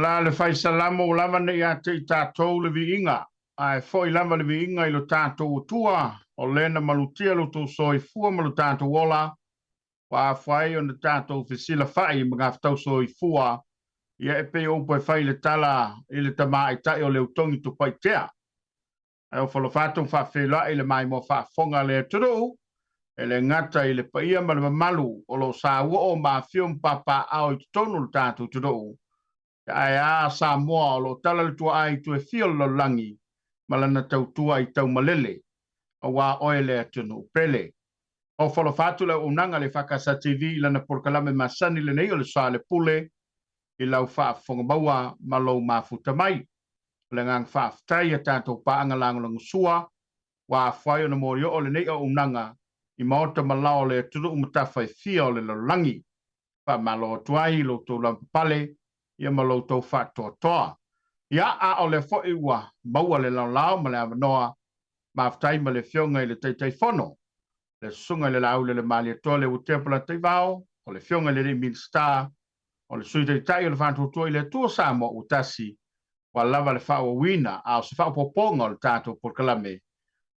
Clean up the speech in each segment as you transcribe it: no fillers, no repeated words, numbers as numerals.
la le fai salamo ua lava nei ia te i tatou le viiga, ae foi lava le viiga i lo tatou Atua, o le na malutia lo outou soifua ma lo tatou ola, ua afua ai ona tatou fesilafa'i ma gafatausoifua, ia e pei o upu e fai i le tala i le tamaitai o Leutogi Tupaitea. Ae ofo alofa atu ma faafeiloai le maimoa faafofoga a le atunuu, e le gata i le paia ma le mamalu o lo o sauoo ma afio ma papaaao i totonu o le tatou atunuu, ae a Samoa o lo o tala le tuaa i itu e fia o le lalolagi ma lana tautua i taumalele, aua oe le atunuu pele. Ofo alofa atu le auaunaga a le EFKS TV i lana polokalame masani lenei o le Soalepule i lau faafofoga maua ma lou mafuta mai. O le agaga faafetai i a tatou paaga lagolagosua ua afua ai ona molioo lenei auaunaga i maota ma lao o le atunuu ma tafa e fia o le lalolagi. Faamalo atu ai i lo outou lavapapale ia ma lo outou faatoatoa. Ia, a o lea foi ua maua le laolao ma le avanoa, maftai ma le Afioga i le Taitaifono, le Susuga i le Laauli o le Malietoa Leuatea Polataivao, o le Afioga i le Alii Minisita, o le Sui Taitai o le Faatuatua i le Atua Samoa ua tasi, ua lava le faaauauina a o se faaopoopoga o le tatou polokalame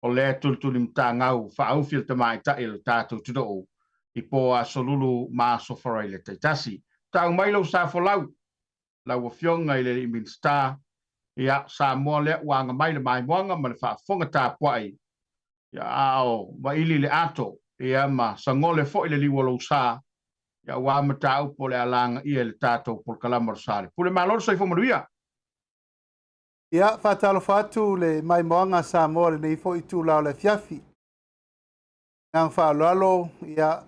o lea e tulitulimatagau faaufi a le tamaitai o le tatou atunuu i po Aso Lulu ma Aso Faraile taitasi. Tau mai lou sa folau, lau Afioga i le Alii Minisita, ia, Samoa lea ua aga mai le maimoaga ma le faafofoga tapuai, ia, a o vaili le ato, ia, ma sagole foi le liu o lou sa, ia, aua mataupu o le a lagaia i le tatou polokalama o le Sa o le Pule. Malo le soifua manuia! Ia, faatalofa atu le maimoaga a Samoa i lenei foi itula o le afiafi. Agaga faaaloalo, ia,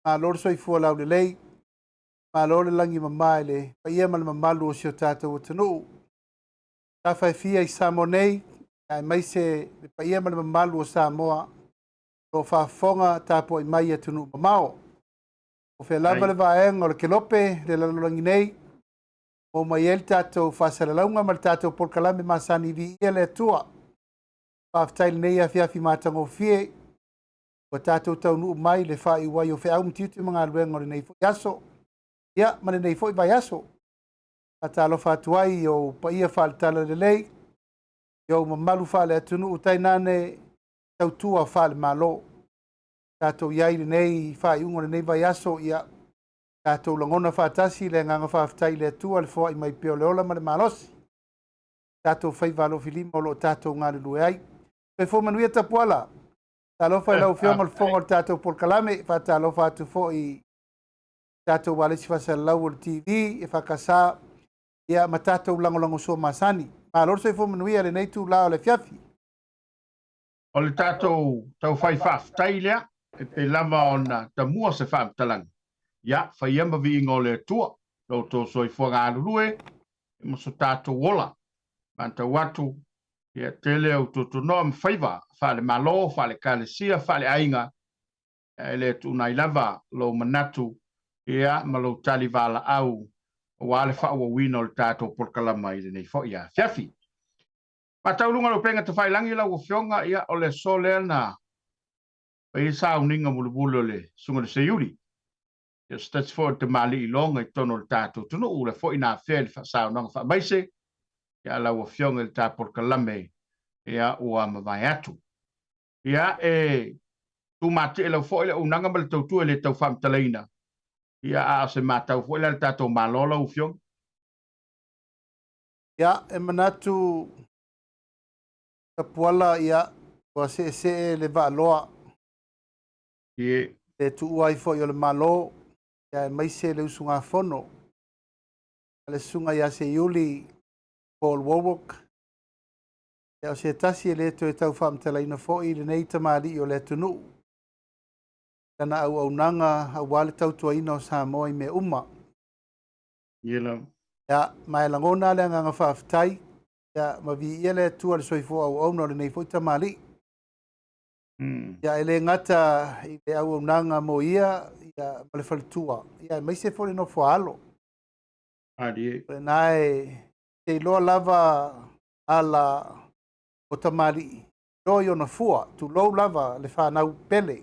malo le soifua laulelei, malo le lagi mama i le paia ma le mamalu o si o tatou atunuu. Tafa e fia i Samoa nei, aemaise le paia ma le mamalu o Samoa o lo o faafofoga tapuai mai i atunuu mamao. O fea lava le vaega o le kelope le lalolagi nei, maua mai ai le tatou faasalalauga ma le tatou polokalame masani viia le Atua. Faafetai i lenei afiafi matagofie ua tatou taunuu mai i le faaiu ai o feau ma tiute ma galuega o lenei foi aso, ia ma lenei foi vaiaso. Faatalofa atu ai i ou paia faale-talalelei, i ou mamalu faale-atunuu tainane tautua faale-Malo. Tatou i ai i lenei faaiuga o lenei vaiaso, ia tatou lagona faatasi le agaga faafetai i le Atua le foai mai pea o le ola ma le malosi, tatou faiva alofilima o lo o tatou galulue ai. Soifua manuia Tapuala. Talofa i lau Afioga o le Fofoga o le tatou polokalame, faatalofa atu foi i tatou ualesi faasalalau o le TV, EFKS, ia ma tatou lagolagosua masani. Malo le soifua manuia i lenei itula o le afiafi. O le tatou taufai faafetai lea, e pei lava ona tamua se faamatalaga, ia, fai ia ma viiga o le Atua, lo outou soifua galulue ma so tatou ola. Matau atu, ia, tele au tuatunoa ma faiva faale-Malo, faale-Ekalesia, faale-aiga, e le tuunai lava lou manatu, ia, ma lou tali valaau aua le faaauauina o le tatou polokalama i lenei foi afiafi. Faatau luga o le upega tafailagi lau Afioga, ia, o le aso lea na fai ai sauniga mulimuli o le Susuga i le Seiuli, ia, o se tasi foi o tamalii iloga i totonu o le tatou atunuu, lea foi na afea i le saunoaga faamaise, ia, lau Afioga i le ta polokalame, ia, ua mavae atu. Ia, e tumatee lau foi le auaunaga ma le tautua e le tau faamatalaina, ia, a o se matau foi la i le tatou Malo lau Afioga. Ia, e manatu Tapuala, ia, ua seesee le vaaloa. Ie. Le tuua ai foi o le Malo, ia, aemaise le usugafono a le Susuga ia Seiuli Paul Wallwork. Ia, o se tasi e le toe tau faamatalaina foi lenei tamalii o le atunuu, lana auaunaga aua le tautuaina o Samoa i mea uma. Ie lava. Ia, ma e lagona le agaga faafetai, ia, ma viia le Atua i le soifua auauna o lenei foi tamalii. Ia, e le gata i le auaunaga mo ia, ia ma le faletua, ia, aemaise foi le nofo a alo. Alie. O lena e te iloa lava ala o tamalii, iloa i ona fua, tulou lava le fanau pele.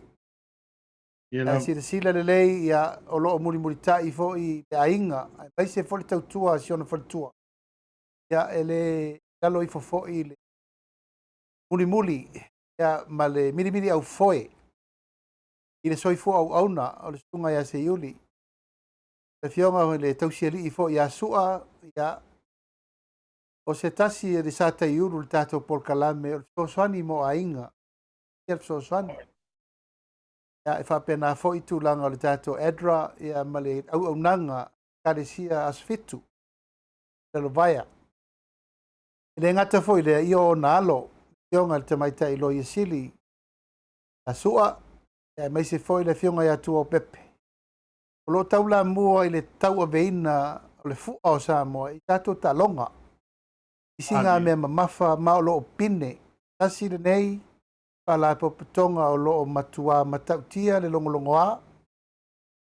Ie Ae lava. silasila lelei, ia, o lo o mulimulitai foi le aiga, aemaise foi le tautua a si ona faletua. Ia, e le lalo ifo foi le mulimuli ia, ma le milimili aufoe i le soifua auauna o le susuga ia Seiuli, le afioga i le tausialii foi ia Sua, ia, o se tasi o le sa taiulu le tatou polokalame o le fesoasoani mo aiga, ia le fesoasoani. Ia, e faapena foi tulaga o le tatou ADRA ia, ma le auaunaga Ekalesia Aso Fitu, Lalovaea. E le gata foi lea, ia ona alo, afioga i le Tamaitai Loia Sili ia Sua, aemaise foi le afioga ia Tuaopepe, o lo o taulamua i le tauaveina o le fua o Samoa i tatou taaloga, i siigamea mamafa ma o lo o pine. Tasi lenei faalapotopotoga o lo o matua matautia le logologoa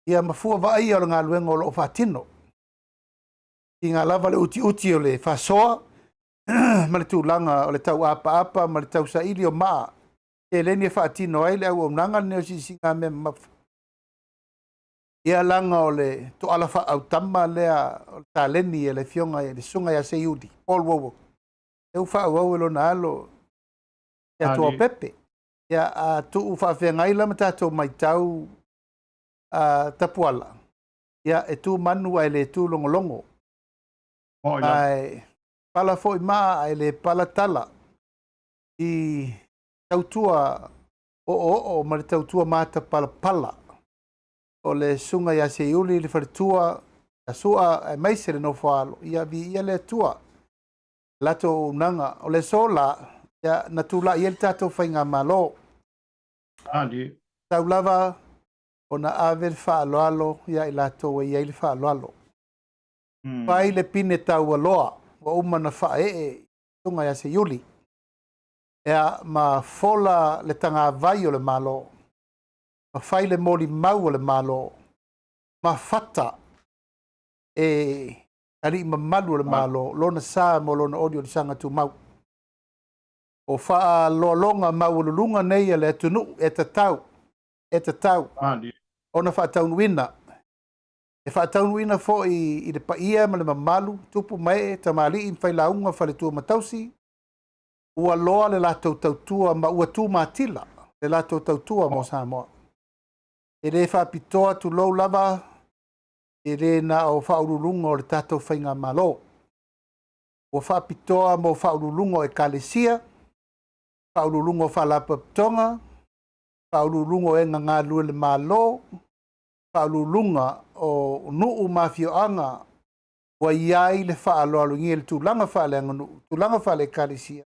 ia ma fua vaaia o le galuega o lo o faatino. Tiga lava le utiuti o le faasoa ma le tulaga o le tauapaapa ma le tausaili o maa seleni e faatino ai le auaunaga lenei o siisiigamea mamafa. Ia laga o le toala faaautama lea o le taleni e le afioga i le susuga ia Seiuli, Paul Wallwork, lea ua faaauau e lona alo ia Tuaopepe. Ia a tuu faafeagai la ma tatou matau a Tapuala, ia e tu manu ae le tu logologo. Ae pala foi maa ae le pala tala i tautua oooo ma le tautua matapalapala o le susuga ia Seiuli le faletua ia Sua aemaise le nofoaalo, ia viia le Atua latou auaunaga. O le aso la, ia, na tulai ai le tatou faigamalo. Tau lava ona ave le faaaloalo ia i latou e i ai le faaaloalo. Fai le pine taualoa ua uma na faaee i susuga ia Seiuli, ia ma fola le tagavai o le Malo, ma fai le molimau o le Malo, ma fata e alii mamalu o le Malo lona sa mo lona oliolisaga tumau. O faaaloaloga maualuluga nei a le atunuu e tatau, e tatau ona faataunuuina. E faataunuuina foi i le paia ma le mamalu, tupu ma ee, tamalii ma failauga, faletua ma tausi, ua loa le latou tautua ma ua tumatila le latou tautua mo Samoa. E le faapitoa tulou lava, e le na o faauluuluga o le tatou faigamalo. Ua faapitoa mo faauluuluga o ekalesia, faauluuluga o faalapotopotoga, faauluuluga o e galulue i le Malo, faauluuluga o nuu ma afioaga ua i ai le faaaloalogia i le tulaga faaleaganuu, tulaga faale-ekalesia,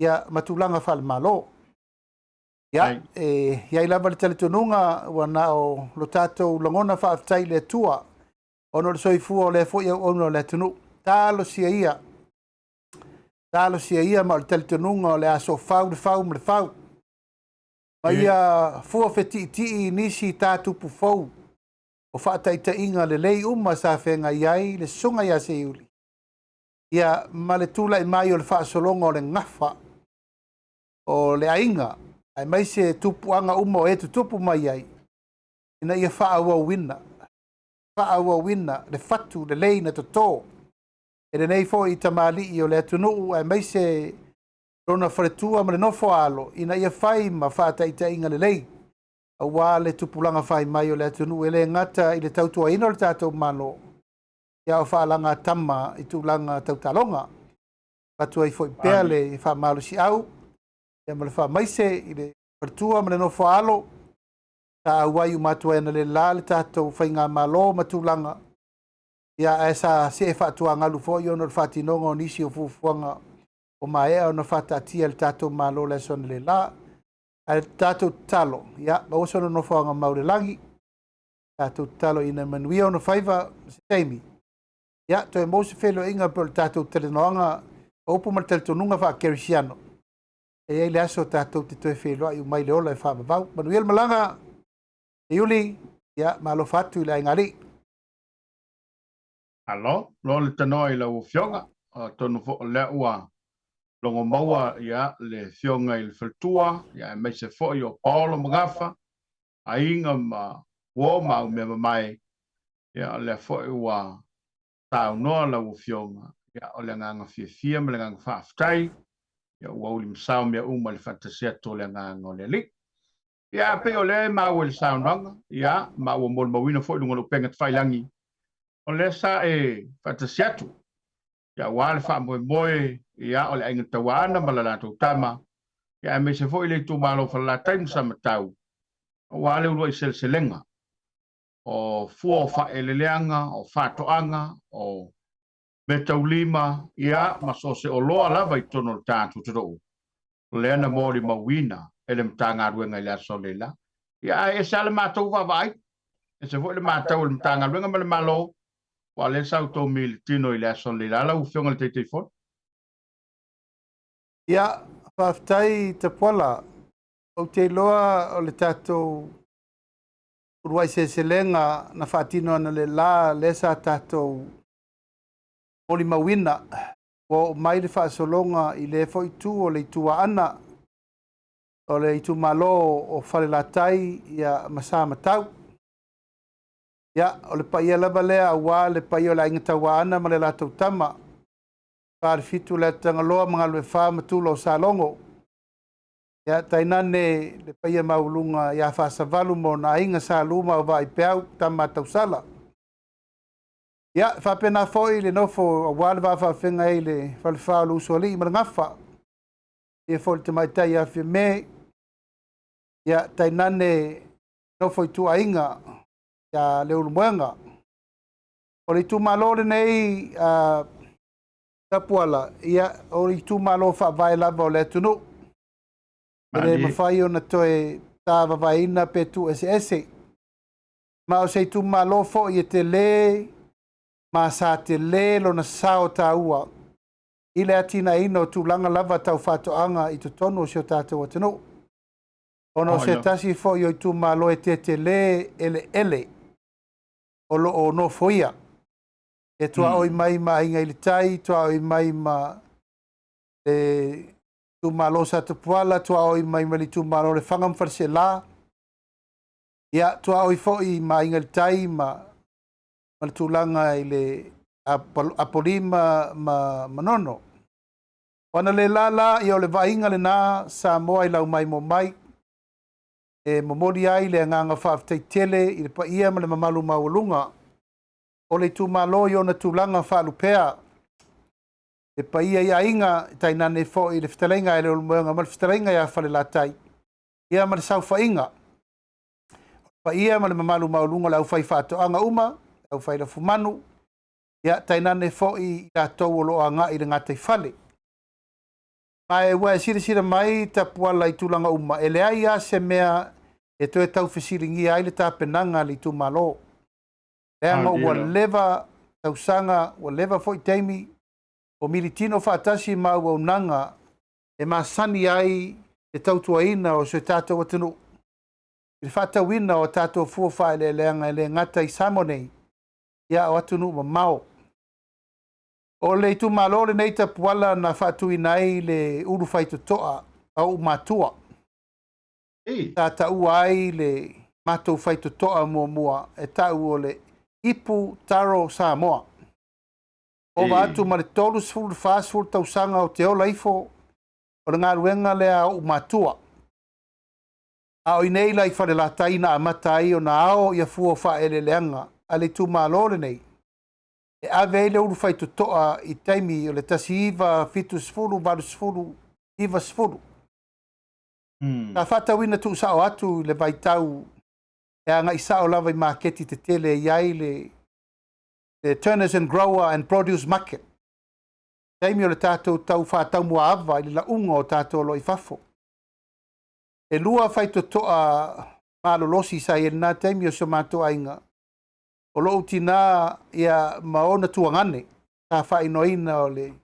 ia, ma tulaga faale-Malo. Ia, e i ai lava le talitonuga ua na o lo tatou lagona faafetai i le Atua ona o le soifua o lea foi auauna o le atunuu. Talosia ia, talosia ia, ma o le talitonuga o le a soofau le fau ma le fau. Ma ia fua fetiitii nisi tatupu fou o faataitaiga lelei uma sa feagai ai le susuga ia Seiuli, ia ma le tulai mai o le faasologa o le gafa o le aiga, aemaise tupuaga uma o e tutupu mai ai, ina ia faaauauina, faaauauina le fatu lelei na toto e lenei foi tamalii o le atunuu, aemaise lona faletua ma le nofoaalo, ina ia fai ma faataitaiga lelei aua le tupulaga fai mai o le atunuu, e le gata i le tautuaina o le tatou Malo, ia o faalagatama i tulaga tautaloga. Avatu ai foi pea le faamalosiau ia ma le faamaise i le faletua ma le nofoaalo sa auai uma atu ai analeila le tatou faigamalo ma tulaga, ia ae sa see faatuagalu foi ona o le faatinoga o nisi o fuafuaga o maea ona faataatia e le tatou Malo le aso analeila. Ae tatou tatalo, ia maua sona nofoaga mau i le lagi. Tatou tatalo ina manuia ona faiva se taimi, ia toe maua se feiloaiga pe o le tatou talanoaga o upu ma le talitonuga faakerisiano. E i ai le aso tatou te toe feiloai uma i le ola e faavavau. Manuia le malaga, Iuli, ia ma alofa atu i le aiga alii. Alo, lo le tanoa i lau afioga, atonu foi o lea ua logo maua ia le afioga i le faletua, ia aemaise foi o Paolo ma Gafa, aiga ma uo ma au mea mamae, ia o lea foi ua saunoa lau afioga. Ia, o le agaga fiafia ma le agaga faafetai, ia ua ulimasao mea uma i le faatasi atu o le agaga o le Alii. Ia, a pei o lea e maua i le saunoaga, ia, ma ua molimauina foi i luga o le upega tafailagi, o lea sa e faatasi atu, ia, aua le faamoemoe, ia, o le Aiga Tauaana ma le latou tama, ia, aemaise foi le itumalo o Falelatai ma Samatau, aua le uluai seleselega o fua o faaeleeleaga, o faatoaga, o meataulima, ia, ma so o se oloa lava i totonu o le tatou atunuu, lea na molimauina e le Matagaluega i le aso analeila. Ia, ae ese lava le matou vaavaai, ese foi le matau a le Matagaluega ma le Malo, aua o lea sa outou militino i le aso analeila. Lau Afioga i le Taitaifono. Ia, faafetai Tapuala. Ou te iloa o le tatou uluai seleselega na faatino analeila lea sa tatou molimauina, ua oo mai le faasologa i lea foi itu o le Itu Aana, o le itumalo o Falelatai ia, ma Samatau. Ia, o le paia lava lea aua le paia o le Aiga Tauaana ma le latou tama, Falefitu le Atagaloa ma Galuefa ma Tula o Salogo. Ia, tainane le paia maualuga ia Fasavalu ma ona aiga Sa Lu ma Auvaa Tama a Tausala. Ia, faapena foi le nofo aua le va faafeagai ai le falefa o le Usoalii ma le Gafa. Ia foi le tamaitai ia Fiame. Ia, tainane nofo ituaiga ia Leulumoega. O le itumalo lenei Tapuala, ia, o le itumalo faavae lava o le atunuu. E le mafai ona toe tavavaeina pe tuueseese. Ma o se itumalo foi e tele ma sa tele lona sao taua i le atinaeina o tulaga lava tau faatoaga i totonu o si o tatou atunuu. Ona o se tasi foi o itumalo e tetele eleele o lo o nofoia. E tuaoi mai ma Aiga i le Tai, tuaoi mai ma le itumalo o Satapuala, tuaoi mai ma le itumalo o Lefaga ma Faleaseela, ia, tuaoi foi ma Aiga i le Tai ma le tulaga i le Apolima ma Manono. O analeila la, ia o le vaaiga lena Samoa i lau maimoa mai, e momoli ai le agaga faafetai tele i le paia ma le mamalu maualuga o le itumalo i ona tulaga faalupea, le paia i aiga, tainane foi le fetalaiga ia Leulumoega ma le fetalaiga ia Falelatai, ia ma le saofaiga. O le paia ma le mamalu maualuga o le aufaifaatoaga uma, le aufailafumanu, ia tainane foi i latou o lo o agai i le gataifale. Ma e ua e silasila mai Tapuala i tulaga uma, e leai lava se mea e toe tau fesiligia ai le tapenaga a le itumalo. Leaga ua leva tausaga, ua leva foi taimi o militino faatasi ma auaunaga e masani ai le tautuaina o si o tatou atunuu i le faatauina o tatou fua faaeleeleaga e le gata i Samoa nei, ia o atunuu mamao. O le itumalo lenei Tapuala na faatuina ai le ulu faitotoa a ou matua. Sa taua ai le matou faitotoa muamua e tau o le Ipu Taro Samoa. Ova atu ma le 30 40 tausaga o te ola ifo o le galuega lea a ou matua. A o i inei la i Falelatai na amata ai ona ao ia fua o faaeleeleaga a le itumalo lenei e ave ai le ulu faitotoa i taimi o le 1970, 80, 90. Sa faatauina tuusao atu i le vaitau e agai sao lava i maketi tetele e i ai le Turners and Grower and Produce Market. Taimi o le tatou tau faataumuaava i le lauga o tatou oloa i fafo. E lua faitotoa malolosi sa i ai i lena taimi o si o matou aiga, o lou tina ia ma ona tuagane sa faaigoaina o le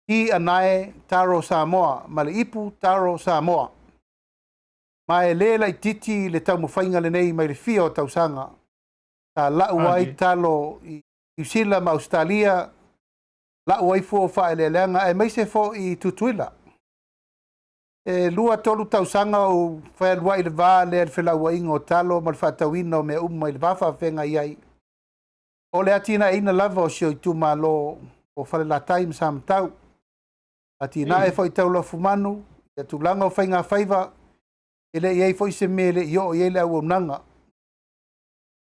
Ti Anae Taro Samoa ma le Ipu Taro Samoa. Ma e le laitiiti le taumafaiga lenei mai le fia o tausaga sa lau ai talo i Niu Sila ma Ausetalia, lau ai fua o faaeleeleaga aemaise foi i Tutuila. E 2, 3 tausaga ou fealuai i le va lea i le felauaiga o talo ma le faatauina o mea uma i le va faafeagai ai. O le atinaeina lava o si o itumalo. o Falelatai ma Samatau. Atinae foi tau lafumanu, ia tulaga o faiga faiva, e le i ai foi se mea e le i oo i ai le auaunaga.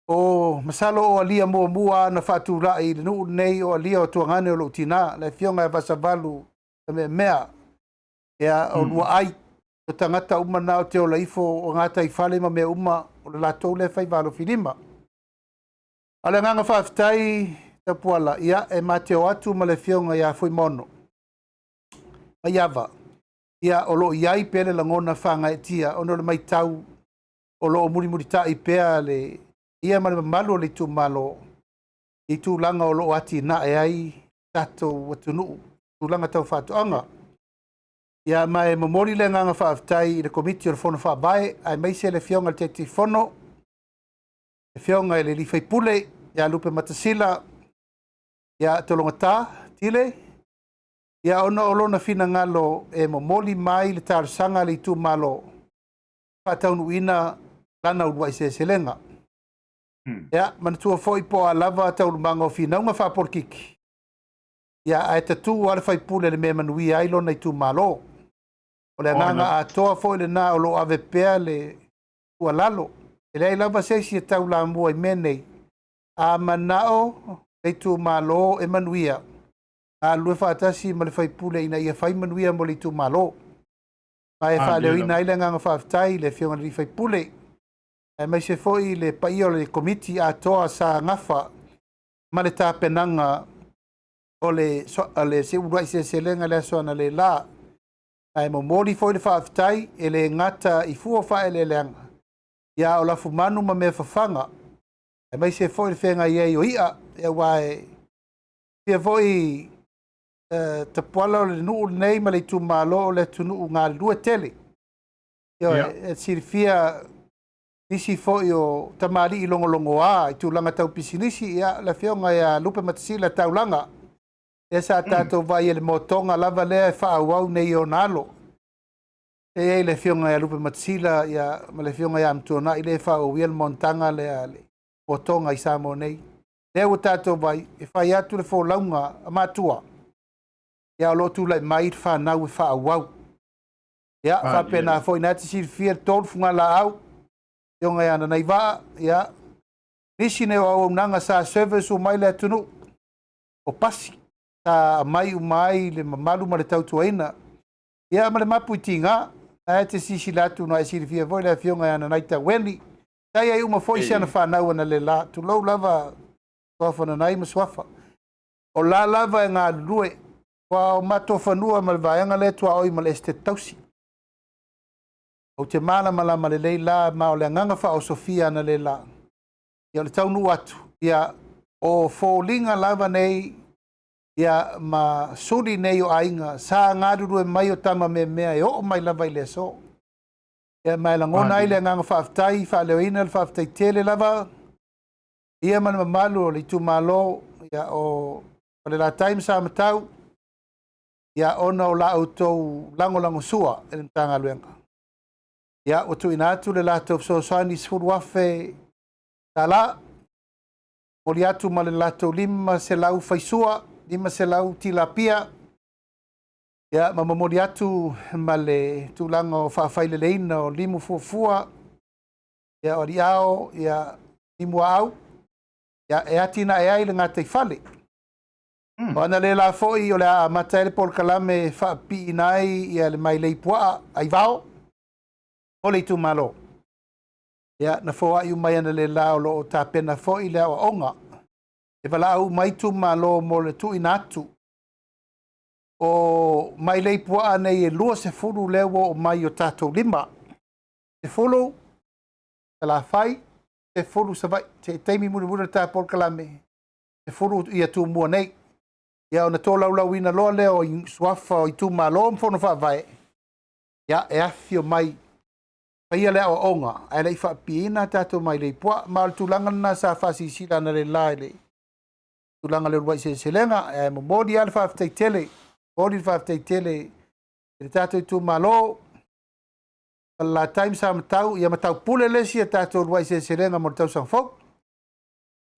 O masalo o alia muamua na faatulai i le nuu lenei o alia o tuagane o lou tina, le afioga ia Vasavalu Tameamea, ia o Luaai, o tagata uma na o te ola ifo o gataifale ma mea uma, o le latou lea faiva alofilima. A o le agaga faafetai Tapuala, ia e ma te o atu ma le afioga ia Fuimaono Maiava, ia o lo o i ai pea le lagona faagaeetia ona o le matau o lo o mulimulitai pea le ia ma le mamalu o le itumalo i tulaga o lo o atinae ai tatou atunuu, tulaga tau faatoaga. Ia ma e momoli le agaga faafetai i le Komiti o le Fono Faavae, aemaise le afioga i le Taitaifono, le afioga i le sui usufono ia Lupematasila ia Tologata Tile, ia ona o lona finagalo e momoli mai le talosaga a le itumalo faataunuuina lana uluai seleselega. Ia, manatua foi po o a lava taualumaga o finauga faapolikiki, ia ae tatu lava le faipule i le mea e manuia ai lona itumalo. O le agaga atoa foi lena o lo o ave pea le tuualalo. E leai lava se isi e taulamua i mea nei, a manao le itumalo e manuia, galulue faatasi ma le faipule ina ia fai manuia mo le itumalo. Ma e faaleoina ai le agaga faafetai i le afioga i le sui usufono, aemaise foi le paia o le Komiti atoa sa gafa ma le tapenaga o le uluai seleselega i le aso analeila. Ae momoli foi le faafetai e le gata i fua o faaeleeleaga, ia o lafumanu ma mea fafaga, aemaise foi le feagai ai o i'a, aua e fia foi Tapuala o le nuu lenei ma le itumalo o le atunuu galulue tele. E silafia nisi foi o tamalii logologoa i tulaga tau pisinisi, ia le afioga ia Lupematasila Taulaga, lea sa tatou vaai i le motoga lava lea e faaauau nei i ona alo. E i ai le afioga ia Lupematasila ia, ma le afioga ia Amituanai lea e faaauauina le monotaga lea le motoga i Samoa nei. Lea ua tatou vaai e fai atu le folauga a matua, ia o lo o tulai mai le fanau e faaauau. Ia faapena foi na te silafia le tolu fugalaau, afioga ia Nanaivaa, ia nisi nei o auaunaga sa service uma ai le atunuu, o pasi sa aumai uma ai le mamalu ma le tautuaina. Ia ma le mapu i tiga, ae te silasila atu na e silafia foi le afioga ia Nanaita Weni, sa i ai uma foi si ana fanau analeila, tulou lava Suafa Nanai ma Suafa. O la lava e galulue, ua o matou fanua ma le vaega lea tuaoi ma le Esetete Tausi. Ou te malamalama lelei la, ma o le agaga faaosofia analeila, ia o le taunuu atu, ia o foliga lava nei, ia ma suli nei o aiga sa galulue mai o tama meamea e oo mai lava i le aso. Ia ma e lagona ai le agaga faafetai, faaleoina le faafetai tele lava, ia ma le mamalu o le itumalo, ia o Falelatai ma Samatau, ia ona o la outou lagolagosua i le Matagaluega. Ia ua tuuina atu le latou fesoasoani $10,000, momoli atu ma le latou 500 faisua, 500 tilapia, ia ma momoli atu ma le tulaga o faafaileleina o limu fuafua, ia o aliao, ia limu aau, ia e atinae ai le gataifale. O analeila foi o le a amata ai le polokalame e faapipiina ai ia le mailei puaa aivao o le itumalo. Ia na foai uma mai analeila o lo o tapena foi le aoaoga e valaau uma ai itumalo mo le tuuina atu o mailei puaa nei e 20 lea ua oo mai i o tatou lima. 10 Salafai, 10 Savaii, se taimi mulimuli o le ta polokalame, 10 ia Tumua nei. Ia ona tolaulauina loa lea o suafa o itumalo ma fono faavae, ia e afifio mai faia le aoaoga ae le i faapipiina tatou mailei puaa. Ma o le tulaga lena sa faasilasila analeila i le tulaga o le uluai seleselega. Ae momoli lava le faafetai tele, momoli le faafetai tele i le tatou itumalo Falelatai ma Samatau, ia mataupule le isi a tatou uluai seleselega mo le tausaga fou.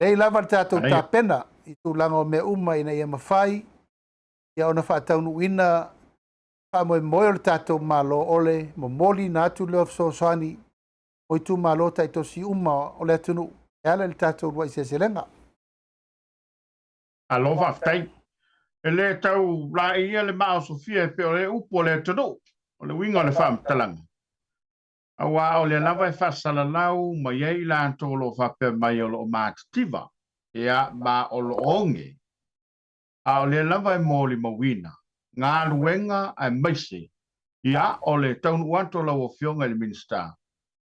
Lelei lava le tatou tapena i tulaga o mea uma ina ia mafai Ia ona faataunuuina faamoemoe o le tatou Malo o le momoliina atu lea o fesoasoani o itumalo taitosi uma o le atunuu e ala i le tatou uluai seleselega. Malo faafetai. E le tau laeia le maa o Sofia e pei o le upu o le atunuu, o le uiga o le faamatalaga. Aua o lea lava e faasalalau mai ai i latou o lo o faapea mai o lo o matitiva, ia, ma o lo o oge, a o lea lava e molimauina galuega aemaise, ia, o le taunuu atu o lau Afioga i le Minisita,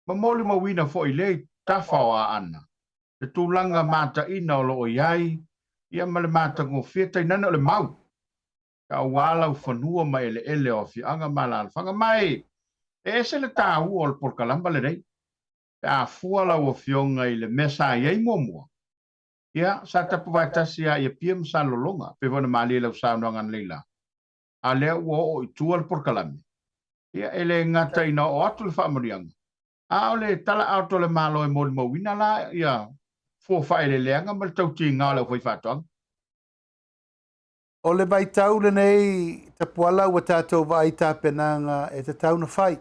ma molimauina foi lea i tafa o Aana, le tulaga mataina o lo o i ai, ia ma le matagofie, tainane o le mau, aua laufanua ma eleele o afioaga ma alaalafaga. Ma e ese le taua o le polokalama lenei, pe a fua lau Afioga i le mea sa i ai muamua, ia, sa tapuvaetasi lava i Apia ma Salelologa, pei foi ona malie i lau saunoaga analeila, a lea ua oo i tua le polokalame, ia, e le gata ina oo atu le faamanuiaga, a o le tala atoa a le Malo e molimauina la ia fua faaeleeleaga ma le tautiga o le aufaifaatoaga. O le vaitau lenei Tapuala ua tatou vaai i tapenaga e tatau ona fai.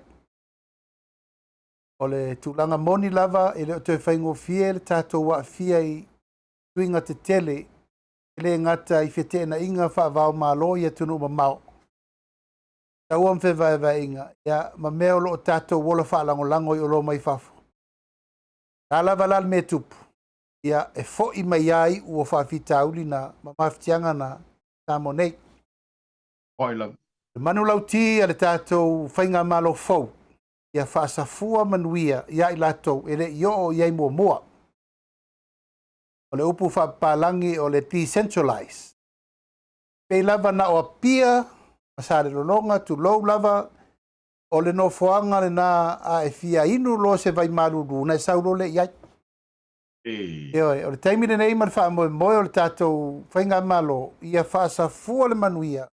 O le tulaga moni lava e le o toe faigofie le tatou aafia i suiga tetele e le gata i feteenaiga faava-o-Malo i atunuu mamao, taua ma fevaevaeaiga, ia, ma mea o lo o tatou ola faalagolago i oloa mai fafo. O le a lava la le mea e tupu, ia, e foi mai lava iu o faafitauli na ma mafatiaga na Samoa nei. Foi lava. Le manulauti a le tatou faigamalo fou, ia faasafua manuia ia i latou e le i oo i ai muamua. O le upu faapapalagi o le decentralize. Pei lava na o Apia ma Salelologa, tulou lava, o le nofoaga lena a e fia inu loa se vai malulu ona e sau loa lea i ai. Ioe, o le taimi lenei ma le faamoemoe o le tatou faigamalo ia faasafua le manuia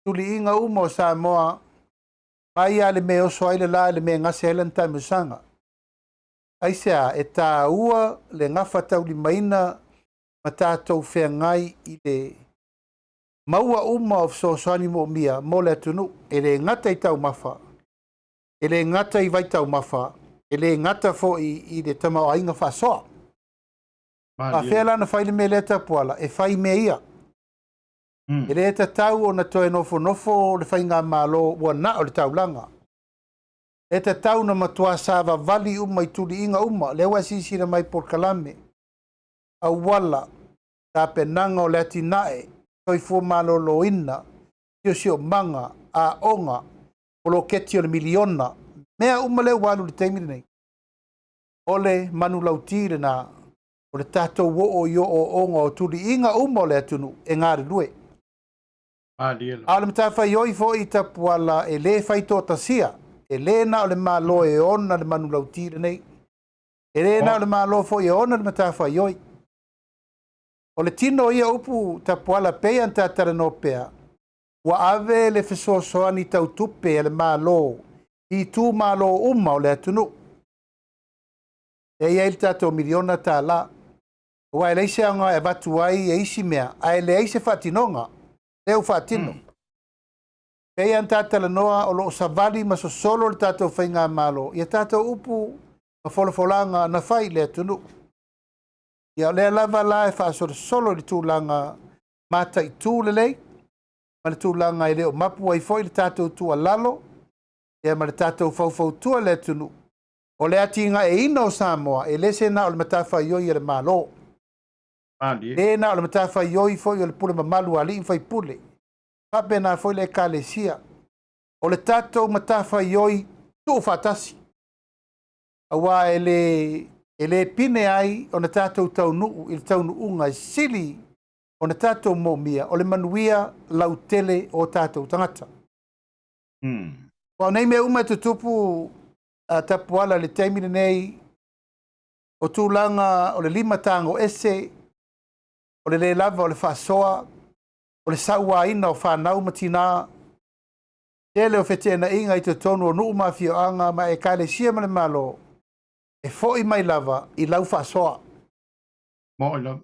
tuliiga uma o Samoa mai lava le mea e oso ai le la i le mea e gase ai lana taamilosaga. Aisea? E taua le gafataulimaina ma tatou feagai i le maua uma o fesoasoani moomia mo le atunuu, e le gata i taumafa, e le gata i vaitaumafa, e le gata foi i le tamaoaiga faasoa. Faafefea la ona fai le mea lea Tapuala? E fai mea ia. E le tatau ona toe nofonofo le faigamalo ua na o le taulaga. E tatau ona matua savavali uma i tuliiga uma, lea ua e silasila mai i polokalame, auala, tapenaga o le atinae, soifua maloloina, siosiomaga, aoga, poloketi o le miliona, mea uma lea ua alu i le taimi lenei. O le manulauti lena, o le tatou oo i ooooga o tuliiga uma o le atunuu e galulue. A o le matafaioi foi i Tapuala e le fai toatasia, e le na o le Malo e ona le manulauti lenei, e le na o le Malo foi e ona le matafaioi. O le tino o ia upu Tapuala pei ona ta talanoa pea, ua ave le fesoasoani tau tupe a le Malo i itumalo uma o le atunuu. E i ai le tatou miliona tala. Aua e leai se aoga e avatu ai e isi mea, ae leai se faatinoga. Lea ua faatino. Pei lava ona ta talanoa, o lo o savali ma sosolo le tatou faigamalo i a tatou upu ma folafolaga na fai i le atunuu. Ia o lea lava la e faasolosolo i le tulaga mataitu lelei ma le tulaga e le o mapu ai foi le tatou tuualalo ia ma le tatou faufautua i le atunuu. O le atinaeina o Samoa e le se na o le matafaioi a le Malo. Le na o le matafaioi foi o le pule mamalu a alii ma faipule, faapena foi le Ekalesia. O le tatou matafaioi tuufaatasi, aua e le, e le pine ai ona tatou taunuu i le taunuuga e sili ona tatou moomia, o le manuia lautele o tatou tagata. Aua o nei mea uma e tutupu a Tapuala i le taimi lenei, o tulaga o le limatago ese, o le le lava o le faasoa, o le sauaina o fanau ma tina, tele o feteenaiga i totonu o nuu ma afioaga ma ekalesia ma le Malo, e foi mai lava i lau faasoa. Mo'i lava.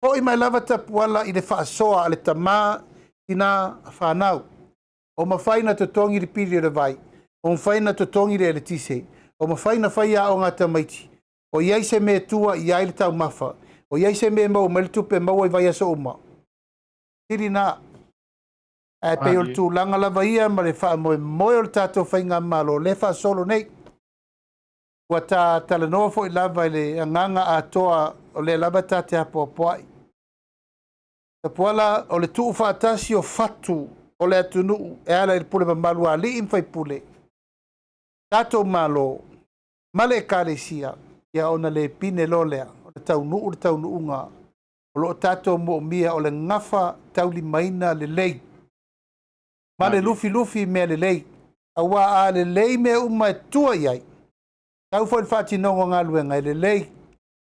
Foi mai lava Tapuala i le faasoa a le tama Tina, fanau, o mafai na totogi le pili o le vai, o mafai na totogi le eletise, o mafai na fai aoga a tamaiti, o i ai se mea e tua i ai le taumafa, o i ai se mea e maua mai le tupe e maua i vaiaso uma. Sili na. Ae pei o le tulaga lava ia ma le faamoemoe o le tatou faigamalo lea e faasolo nei. Ua ta talanoa foi lava i le agaga atoa o lea lava ta te apoapoai. Tapuala, o le tuufaatasi o fatu o le atunuu e ala i le pule mamalu a alii ma faipule, tatou Malo ma le Ekalesia, ia ona le pine loa lea o le taunuu le taunuuga o lo o tatou moomia o le gafa taulimaina lelei ma le lufilufi i mea lelei, aua a lelei mea uma e tua i ai, tau foi le faatinoga o galuega e lelei,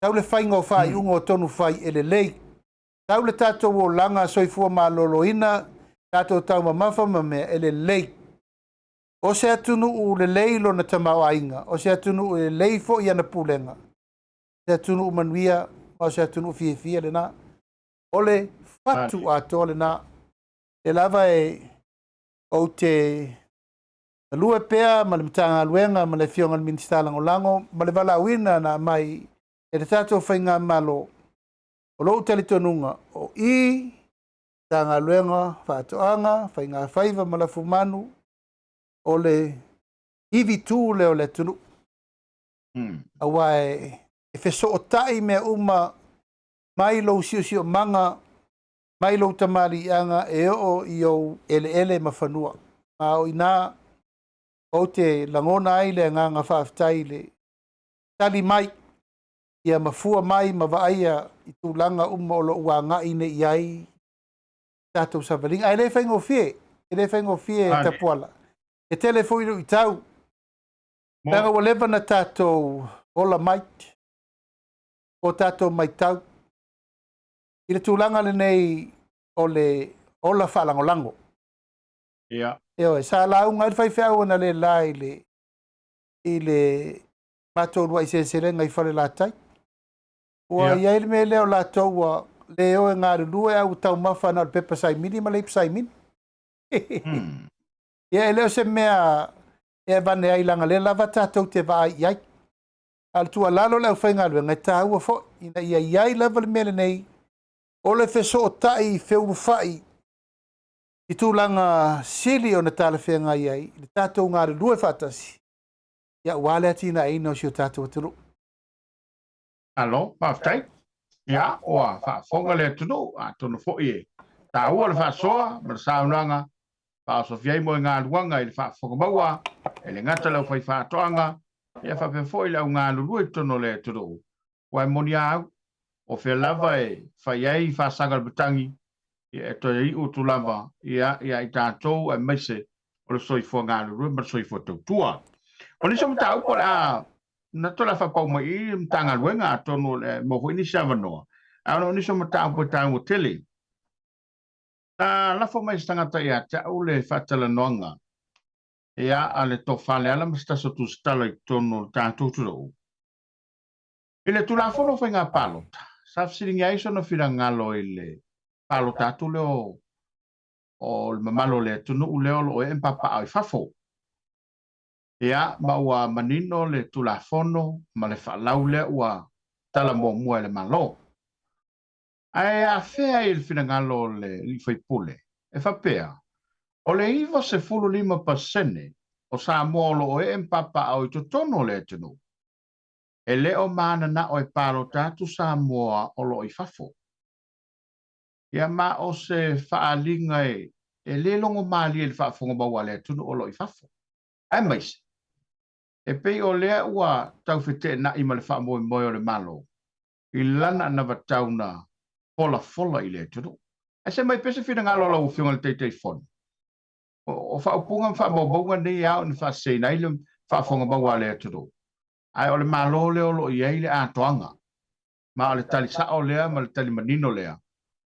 tau le faiga o faaiuga o tonu fai e lelei, tau le tatou olaga soifua maloloina, tatou taumamafa ma mea e lelei. O se atunuu lelei lona tamaoaiga, o se atunuu e lelei foi ana pulega, o se atunuu manuia ma o se atunuu fiafia lena. O le fatu atoa lena. E lava e ou te galue pea ma le Matagaluega ma le Afioga i le Minisita Lagolago ma le valaauina na aumai e le tatou faigamalo. O lou talitonuga, o i Matagaluega Faatoaga, Faigafaiva ma Lafumanu, o le ivi tu lea o le atunuu. Aua e fesootai mea uma mai lou siosiomaga, mai lou tamaliiaga e oo i ou eleele ma fanua. Ma o i ina ou te lagona ai le agaga faafetai i le tali mai, ia mafua mai ma vaaia i tulaga uma o lo o ua agai nei i ai tatou savaliga. Ae le faigofie, e le faigofie Tapuala. E tele foi luitau. Leaga ua leva na tatou ola mai, o tatou maitau i le tulaga lenei o le ola faalagolago. Ioe, sa lauga ai le faifeau analeila i le matou uluai seleselega i Falelatai. Ua i ai le mea lea o latou ua le o e galulue ae ua taumafa na o le pepa saimini ma le ipu saimini. Ia, e le o se mea e avane ai leaga lea lava tatou te vaai i ai. A o le tuualalo i le aufaigaluega, e taua foi ina ia i ai lava le mea lenei o le fesootai feulufai i tulaga sili ona talafeagai ai i le tatou galulue faatasi, ia aua le atinaeina o si o tatou atunuu. Malo, faafetai. Ia, ua faafofoga le atunuu, atonu foi e taua le faasoa ma le saunoaga faaosofia ai moegaluaga i le faafofoga maua, e le gata i le aufaifaatoaga, ia faapea foi le au galulue i totonu o le atunuu. Aua e moni a au, o fea lava e fai ai faasaga o le matagi, ia e toe iu atu lava ia ia i tatou aemaise o le soifua galulue ma le soifua tautua. O nisi o mataupu o le a na toe faapau mai i le Matagaluega, atonu o le maua foi nisi avanoa, ae ona o nisi o mataupu e taua tele. Sa lafo mai se tagata ia te au le faatalanoaga ia a le Tofa Leala ma se tasi o tusitala i totonu o le tatou atunuu. I le Tulafono o Faiga Palota, sa fesiligia ai sona finagalo i le palota atu lea o le mamalu o le atunuu lea o lo o ee ma papaaao i fafo. Ia, ma ua manino le Tulafono ma le faalau lea ua tala muamua e le Malo. Ae afea ai le finagalo o le alii faipule e faapea, o le 95% o Samoa o lo o ee ma papaaao i totonu o le atunuu, e le o mananao e palota atu Samoa o lo o i fafo. Ia ma o se faaaliga e le logomalie i le faafofoga maua a le atunuu o lo o i fafo. Aemaise, e pei o lea ua tau feteenai ma le faamoemoe o le Malo i lana anavatau na folafola i le atunuu. Ae se mai pea se finagalo o lau Afioga i le Taitaifono, o faaupuga ma faamaumauga nei e ao ina faaseseina ai le faafofoga maua a le atunuu, ae o le Malo lea o lo o i ai le atoaga, ma o le tali sao lea ma le tali manino lea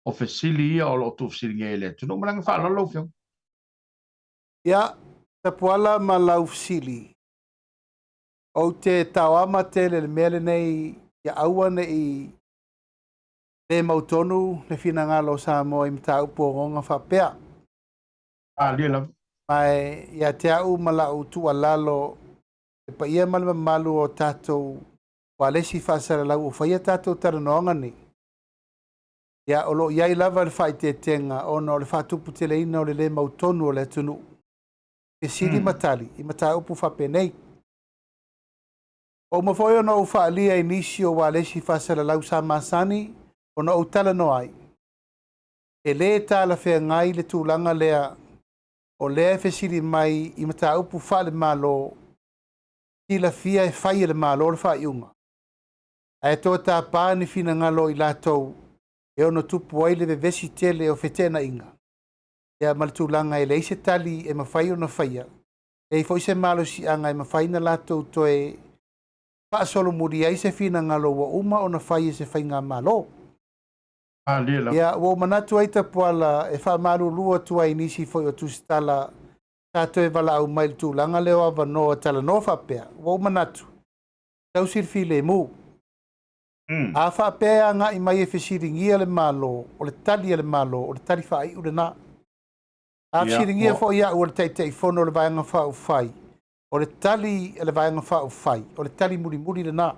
o fesili ia o lo o tuufesiligia e le atunuu. Ma le agaga faaaloalo lau Afioga. Ia, Tapuala ma lau fesili, ou te taoama tele i le mea lenei ia aua ne i le mautonu le finagalo o Samoa i mataupu ogaoga faapea. Malie lava. Ma e ia te au ma lau tuualalo, le paia ma le mamalu o tatou ualesi faasalalau o faia tatou talanoaga nei, ia o lo o i ai lava le faaeteetega ona o le faatuputeleina o le le mautonu o le atunuu, fesili ma tali i mataupu faapenei. Ua uma foi ona ou faaalia i nisi o ualesi faasalalau sa masani ona ou talanoa ai, e le talafeagai le tulaga lea o lea e fesili mai i mataupu faale-Malo, silafia e fai e le Malo le faaiuga, ae toe tapa ni finagalo o i latou e ono tupu ai le vevesi tele o feteenaiga, ia ma le tulaga e leai se tali e mafai ona faia, leai foi se malosiaga e mafai ona latou toe faasolomuli ai se finagalo ua uma ona fai e se faigamalo. Malie lava. Ia, ua ou manatu ai Tapuala e faamalulu atu ai i nisi foi o tusitala sa toe valaau mai i le tulaga lea o avanoa talanoa faapea, ua ou manatu, tausi le filemu. A faapea e agai mai e fesiligia le Malo, o le tali a le Malo, o le tali faaiu lena. A fesiligia foi au e le Taitaifono o le Vaega Faaupufai, o le tali a le Vaega Faaupufai, o le tali mulimuli lena.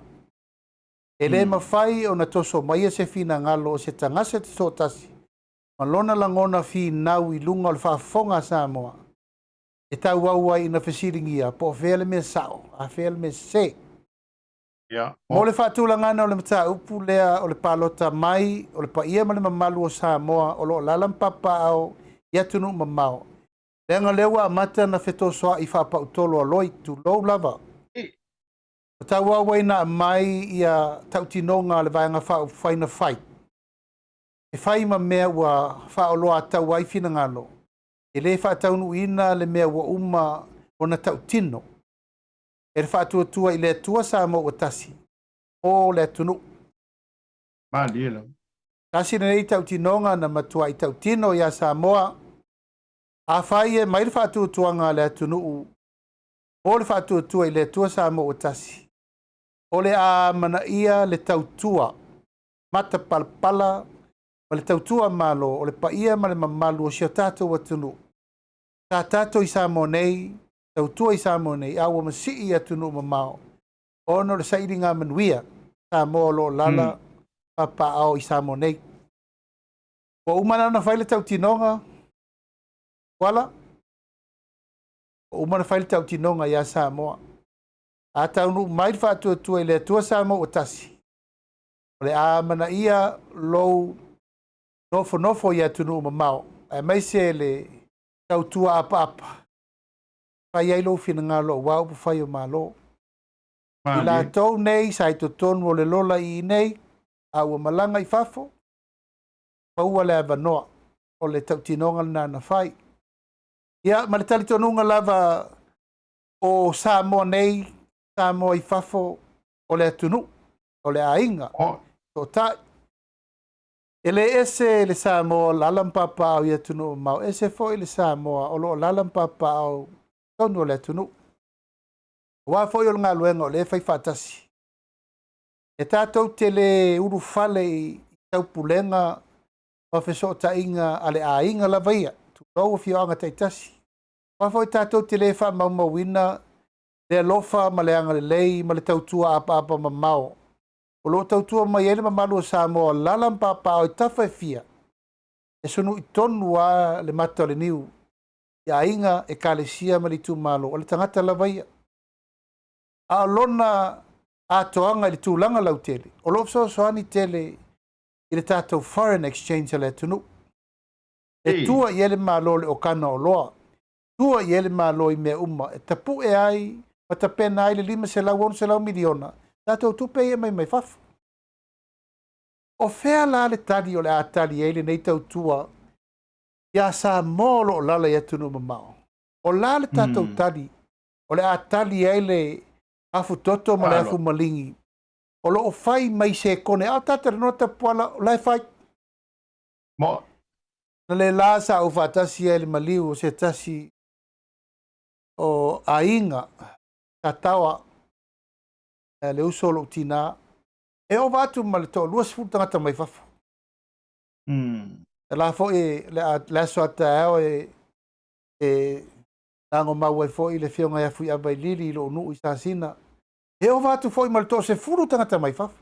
E le mafai ona toso maia se finagalo o se tagata toatasi ma lona lagona finau i luga o le faafofoga a Samoa e tauau ai ina fesiligia po o fea le mea sao, a fea le mea sese. Mo le faatulagaga o le mataupu lea o le palota mai o le paia ma le mamalu o Samoa o lo o alaala ma papaaao i atunuu mamao, leaga o lea ua amata ona fetosoa'i faapautolo a loi, tulou lava. Ua tauau ai ina aumai ia tautinoga a le Vaega Faaupufai na fai, e fai ma mea ua faaoloataua ai finagalo, e le faataunuuina le mea ua uma ona tautino e le Faatuatua i le Atua Samoa ua tasi mo le atunuu. Malie lava. Tasi lenei tautinoga na matuai tautino ia Samoa, afai e mai le faatuatuaga a le atunuu mo le Faatuatua i le Atua Samoa ua tasi, o le a amanaia le tautua matapalapala ma le tautua Malo o le paia ma le mamalu o si o tatou atunuu. Sa tatou i Samoa nei, tautua i Samoa nei, a ua masii i atunuu mamao ona o le sailiga manuia Samoa o lo o lala papaaao i Samoa nei. Ua uma la ona fai le tautinoga, Tuala, ua uma ona fai le tautinoga ia Samoa. A taunuu mai le Faatuatua i le Atua Samoa ua tasi, o le a amanaia lou nofonofo i atunuu mamao, aemaise le tautua apaapa, fai ai lou finagalo aua upufai o Malo. I latou nei sa i totonu o le lola i inei, a ua malaga i fafo, maua le avanoa o le tautinoga lena na fai. Ia, ma le talitonuga lava o Samoa nei, Samoa i fafo, o le atunuu, o le aiga, toatai. E le ese le Samoa o lala ma papaaao i atunuu mamao, ese foi le Samoa o lo o lala ma papaaao totonu o le atunuu. Aua foi o le galuega o lea e fai faatasi. E tatou te le ulufale i taupulega ma fesootaiga a le aiga lava ia, tulou afioaga taitasi. Aua foi tatou te le faamaumauina le alofa ma le agalelei ma le tautua apaapa mamao o lo o tautua mai ai le mamalu o Samoa o lala ma papaaao i tafa e fia, e sunui tonu lava le mata o le niu i aiga, ekalesia ma le itumalo, o le tagata lava ia. A o lona atoaga i le tulaga lautele, o lo o fesoasoani tele i le tatou foreign exchange a le atunuu. E tua i ai le Malo i le okana o oloa, tua i ai le Malo i mea uma e tapue ai ma tapena ai le $500, $600 miliona tatou tupe ia e aumai mai fafo. O fea la le tali o le a tali ai lenei tautua ia Samoa o lo o lala i atunuu mamao? O la le tatou tali o le a tali ai le afutoto ma le afumaligi o lo o fai mai sekone, a o tatou talanoa Tapuala, o la e fai. Mo. Na le la sa ou faatasi ai le maliu o se tasi o aiga sa taoa le uso o lou tinā, e ova atu ma le toalua sefulu tagata mai fafo. La foi le aso a taeao e E lagomau ai foi le Afioga ia Fuiava i Lili i lou nuu i Sasina. E ova atu foi ma le toasefulu tagata mai fafo.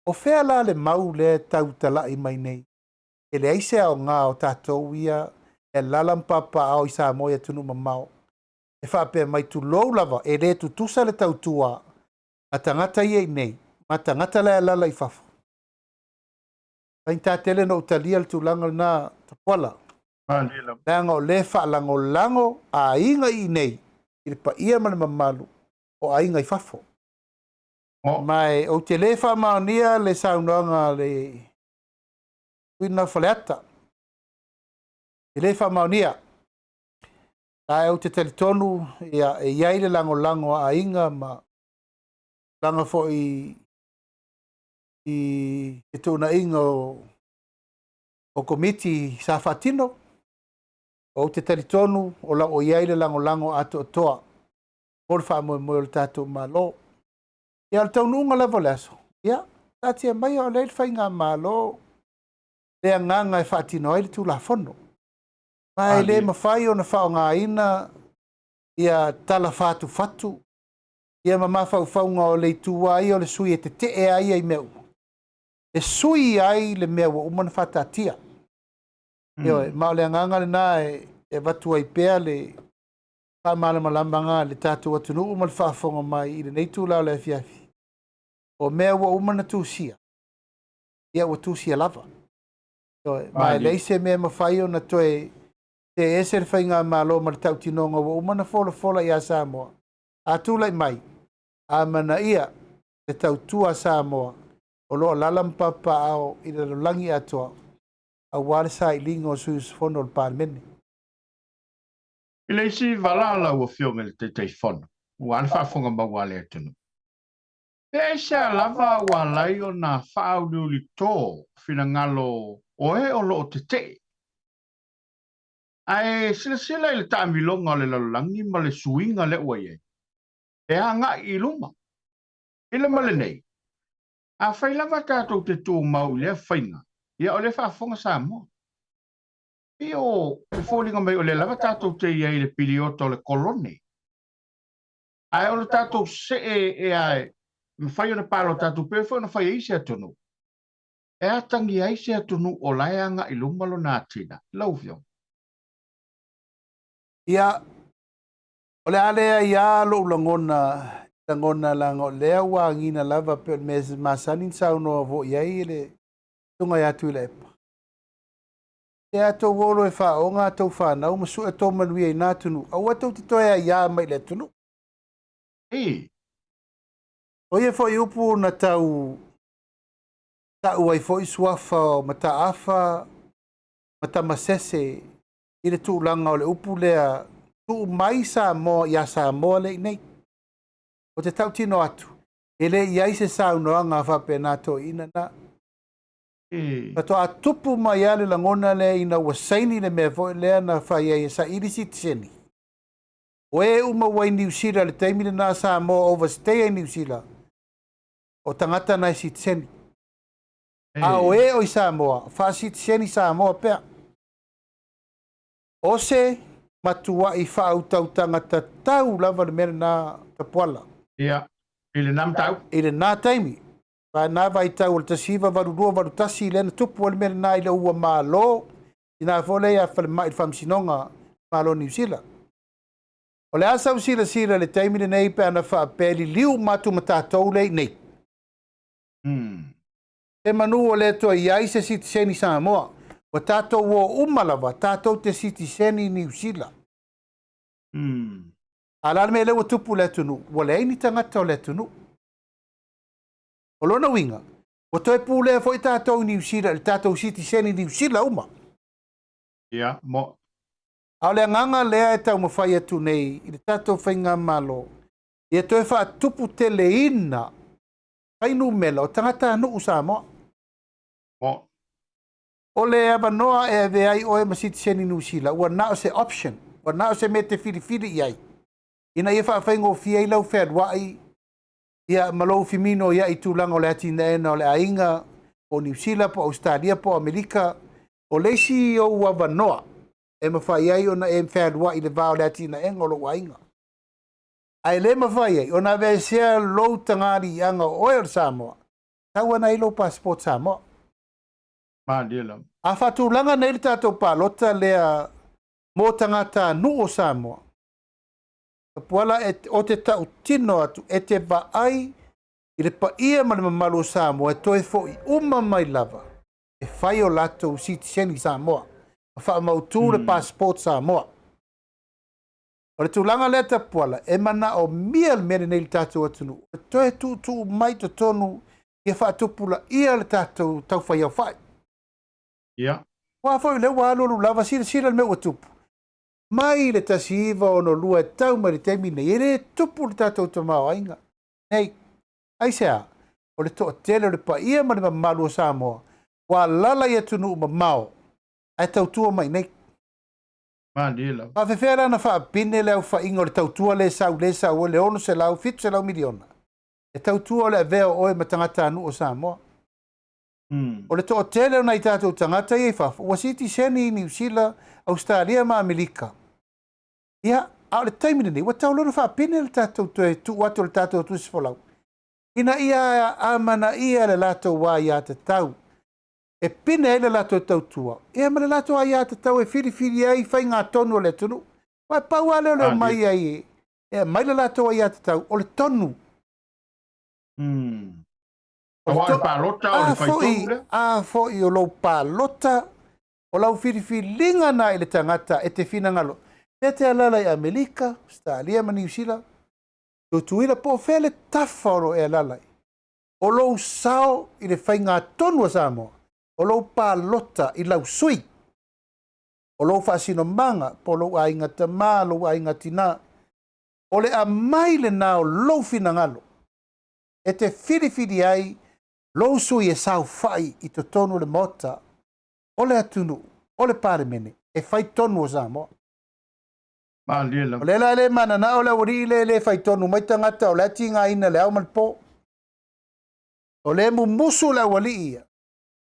O fea la le mau lea e tau talai mai nei? E leai se aoga o tatou ia e alaala ma papaaao i Samoa i atunuu mamao e faapea mai, tulou lava, e le tutusa le tautua a tagata ia iinei ma tagata la e alaala i fafo. Faigata tele ona ou talia le tulaga lena, Tapuala, leaga o lea e faalagolago aiga iinei i le paia ma le mamalu o aiga i fafo. Ma e ou te le faamaonia le saunoaga a le sui lena o Faleata. E le faamaonia. Ae ou te talitonu ia, e i ai le lagolago a aiga ma tulaga foi i fetuunaiga o komiti sa faatino. Ou te talitonu o lo o i ai le lagolago atoatoa mo le faamoemoe o le tatou Malo. Ia, o le taunuuga lava o le aso, ia, taatia maia o lea i le faigamalo le agaga e faatino ai le Tulafono. Ma e le mafai ona faaaogaina ia tala fatufatu ia ma mafaufauga o le itu lava ia o le sui e tetee ai ia i mea uma, e sui ai le mea ua uma ona faataatia. Ioe, ma o le agaga lena e avatu ai pea le faamalamalamaga a le tatou atunuu ma le faafofoga mai i lenei itula o le afiafi. O mea ua uma ona tusia, ia ua tusia lava. Ioe, ma e leai se mea e mafai ona toe see ese le faigamalo ma le tautinoga ua uma ona folafola ia Samoa. A tulai mai, amanaia le tautua a Samoa o lo o alaala ma papaaao i le lalolagi atoa aua le sailiga o sui usufono o le Palemene. I le isi vala lau Afioga i le Taitaifono, aua le faafofoga maua a le atunuu, pe aisea lava ua ala ai ona faauliulito finagalo o e o lo o tetee? Ae silasila i le taamiloga o le lalolagi ma le suiga lea ua i ai, e agai i luma. I le ma lenei, afai lava tatou te tumau i lea faiga, ia o lea e faafofoga Samoa. Pei o e foliga mai o lea lava tatou te i ai i le piliota o le kolone. Ae o le tatou see ea e mafai ona palota atu pei foi ona fai e isi atunuu. E atagia ai se atunuu o la e agai i luma lona atinae. Lau Afioga. Ia, o le a leai lava lou lagona, lagona leaga o lea ua agiga lava pei o le mea masani ona saunoa foi i ai le Susuga ia Tuilaepa. E a tou o loa e faaoga a tou fanau ma sue tou manuia i na atunuu, aua tou te toe aiā mai i le atunuu. O ia foi upu na tau ta'u ai foi suafa o Mataafa ma Tamasese i le tulaga o le upu lea, tuu mai Samoa iā Samoa lea iinei. Ou te tautino atu, e le i ai se saunoaga faapena toeaina na. Faatoa tupu mai lava le lagona lea ina ua saini le mea foi lea na fai ai e saili sitiseni. O e uma ua i Niu Sila i le taimi lena, Samoa overstay i Niu Sila, o tagata na e sitiseni. A o e o i Samoa, faasitiseni Samoa pea. O se matuai faautautaga tatau lava le mea lena, Tapuala. Ia, i lena mataupu. I lena taimi. Na vaitau o le 1982, 81 lea na tupu ai le mea lena ina ua malo ina foi lea ia falemai i le Faamasinoga Malo o Niu Sila. O le a sau silasila i le taimi lenei pe ana faapea e liliu uma atu ma tatou lea iinei. Se manu o lea toe i ai se sitiseni Samoa. Ua tatou o uma lava, tatou te sitiseni Niu Sila. A o le a le mea lea ua tupu i le atunuu? Ua leai ni tagata o le atunuu. O lona uiga, ua toe pulea foi tatou i Niu Sila i le tatou sitiseni Niu Sila uma. Ia, mo. A o le agaga lea e taumafai atu nei i le tatou faigamalo, ia toe faatuputeleina fuainumera o tagatanuu Samoa. Mo. O le avanoa e avea ai oe ma sitiseni Niu Sila, ua na o se option, ua na o se mea e te filifili i ai, ina ia faafaigofie ai lau fealuai ia ma lou feminoiai i tulaga o le atinaeina o le aiga, po o Niu Sila, po o Ausetalia, po o Amerika. O le isi ou avanoa. E mafai ai ona e fealuai i le va o le atinaega o lou aiga. Ae le mafai ai ona aveesea lou tagaliiaga o oe o le Samoa, tau ana ai lou passport Samoa. Malie lava. A faatulaga nei le tatou palota lea mo tagatanuu o Samoa, Tapuala e, o te tautino atu, e te vaai i le paia ma le mamalu o Samoa e toe foi uma mai lava e fai o latou sitiseni Samoa, ma faamautu le passport Samoa. O le tulaga lea Tapuala, e manaomia le mea lenei i le tatou atunuu, e toe tuutuu mai totonu ia faatupulaia le tatou taufaiaofai. Ia. Aua foi o lea ua alualu lava, silasila le mea ua tupu. Mai le 1962 e tau mai le taimi nei, e le tupu le tatou tamaoaiga nei. Aisea? O le toatele o le paia ma le mamalu o Samoa ua alala i atunuu mamao ae tautua mai nei. Malie lava. Faafefea la ona faapine le aofaiga o le tautua le sau le sau ai le 600, 700 miliona e tautua o le avea o oe ma tagatanuu o Samoa. O le toatele o nai tatou tagata ia i fafo ua sitiseni i Niu Sila, Ausetalia ma Amerika. Ia, a o le taimi lenei ua tatau loa ona faapine le tatou toe tuu atu o le tatou tusi folau ina ia amanaia le latou aiatatau e pine ai le latou tautua, ia ma le latou aiatatau e filifili ai faigatonu o le atunuu. Aua e pau lava lea o le omai ai e aumai le latou aiatatau, o le tonu. Aua o le palota o le faitonu lea. A foi o lou palota, o lau filifiliga na i le tagata e te finagalo. E te alala i Amerika, Ausetalia ma Niu Sila, Tutuila po o fea le tafa o lo e alala ai. O lou sao i le faigatonu a Samoa, o lou palota i lau sui, o lou faasinomaga, po o lou aiga tama, lou aiga tina, o le aumai lena o lou finagalo e te filifili ai lou sui e saofai i totonu o le Maota, o le atunuu, o le Palemene, e fai tonu o Samoa. Malie lava. O lea la e le mananao le aualii lea e le fai tonu mai tagata o la e tigaina le ao ma le po. O lea e mumusu le aualii ia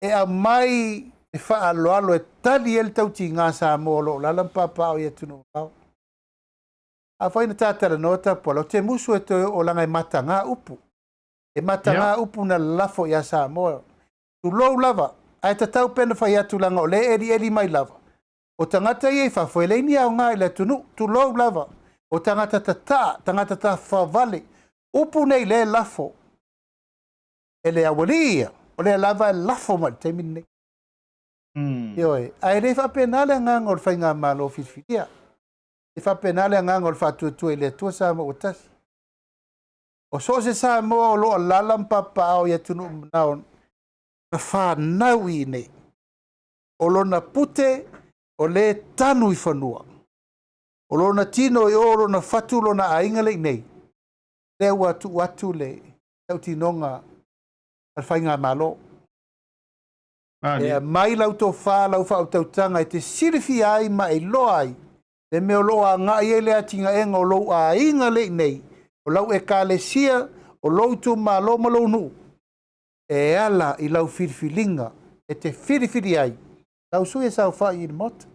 e aumai le faaaloalo e tali ai le tautiga Samoa o lo o lala ma papaaao i atunuu mamao. Afai na ta talanoa Tapuala, ou te musu e toe oo leaga e mataga upu. E mataga upu na lalafo ia Samoa. Tulou lava, ae tatau pea ona fai atu leaga o lea e elieli mai lava. O tagata ia i fafo e leai ni aoga i le atunuu. Tulou lava, o tagata tataa, tagata tafafavale. Upu nei lea e lafo e le aualii ia, o lea lava e lafo mai i le taimi lenei. Ioe, ae le faapena le agaga o le faigamalo filifilia. E faapena le agaga o le faatuatua i le Atua Samoa ua tasi. O so o se Samoa o lo o alala ma papaao i atunuu manao na fanau i inei, o lona pute o le tanu i fanua, o lona tino i o, o lona fatu, lona aiga le i nei, lea ua tuu atu le tautinoga a le faigamalo. E aumai lau tofa, lau faautautaga e te silafia ai ma e iloa ai le mea o lo o agai ai le atinaega o lou aiga le i nei, o lau ekalesia, o lou itumalo ma lou nuu, e ala i lau filifiliga e te filifili ai lau sui e saofai i le Maota.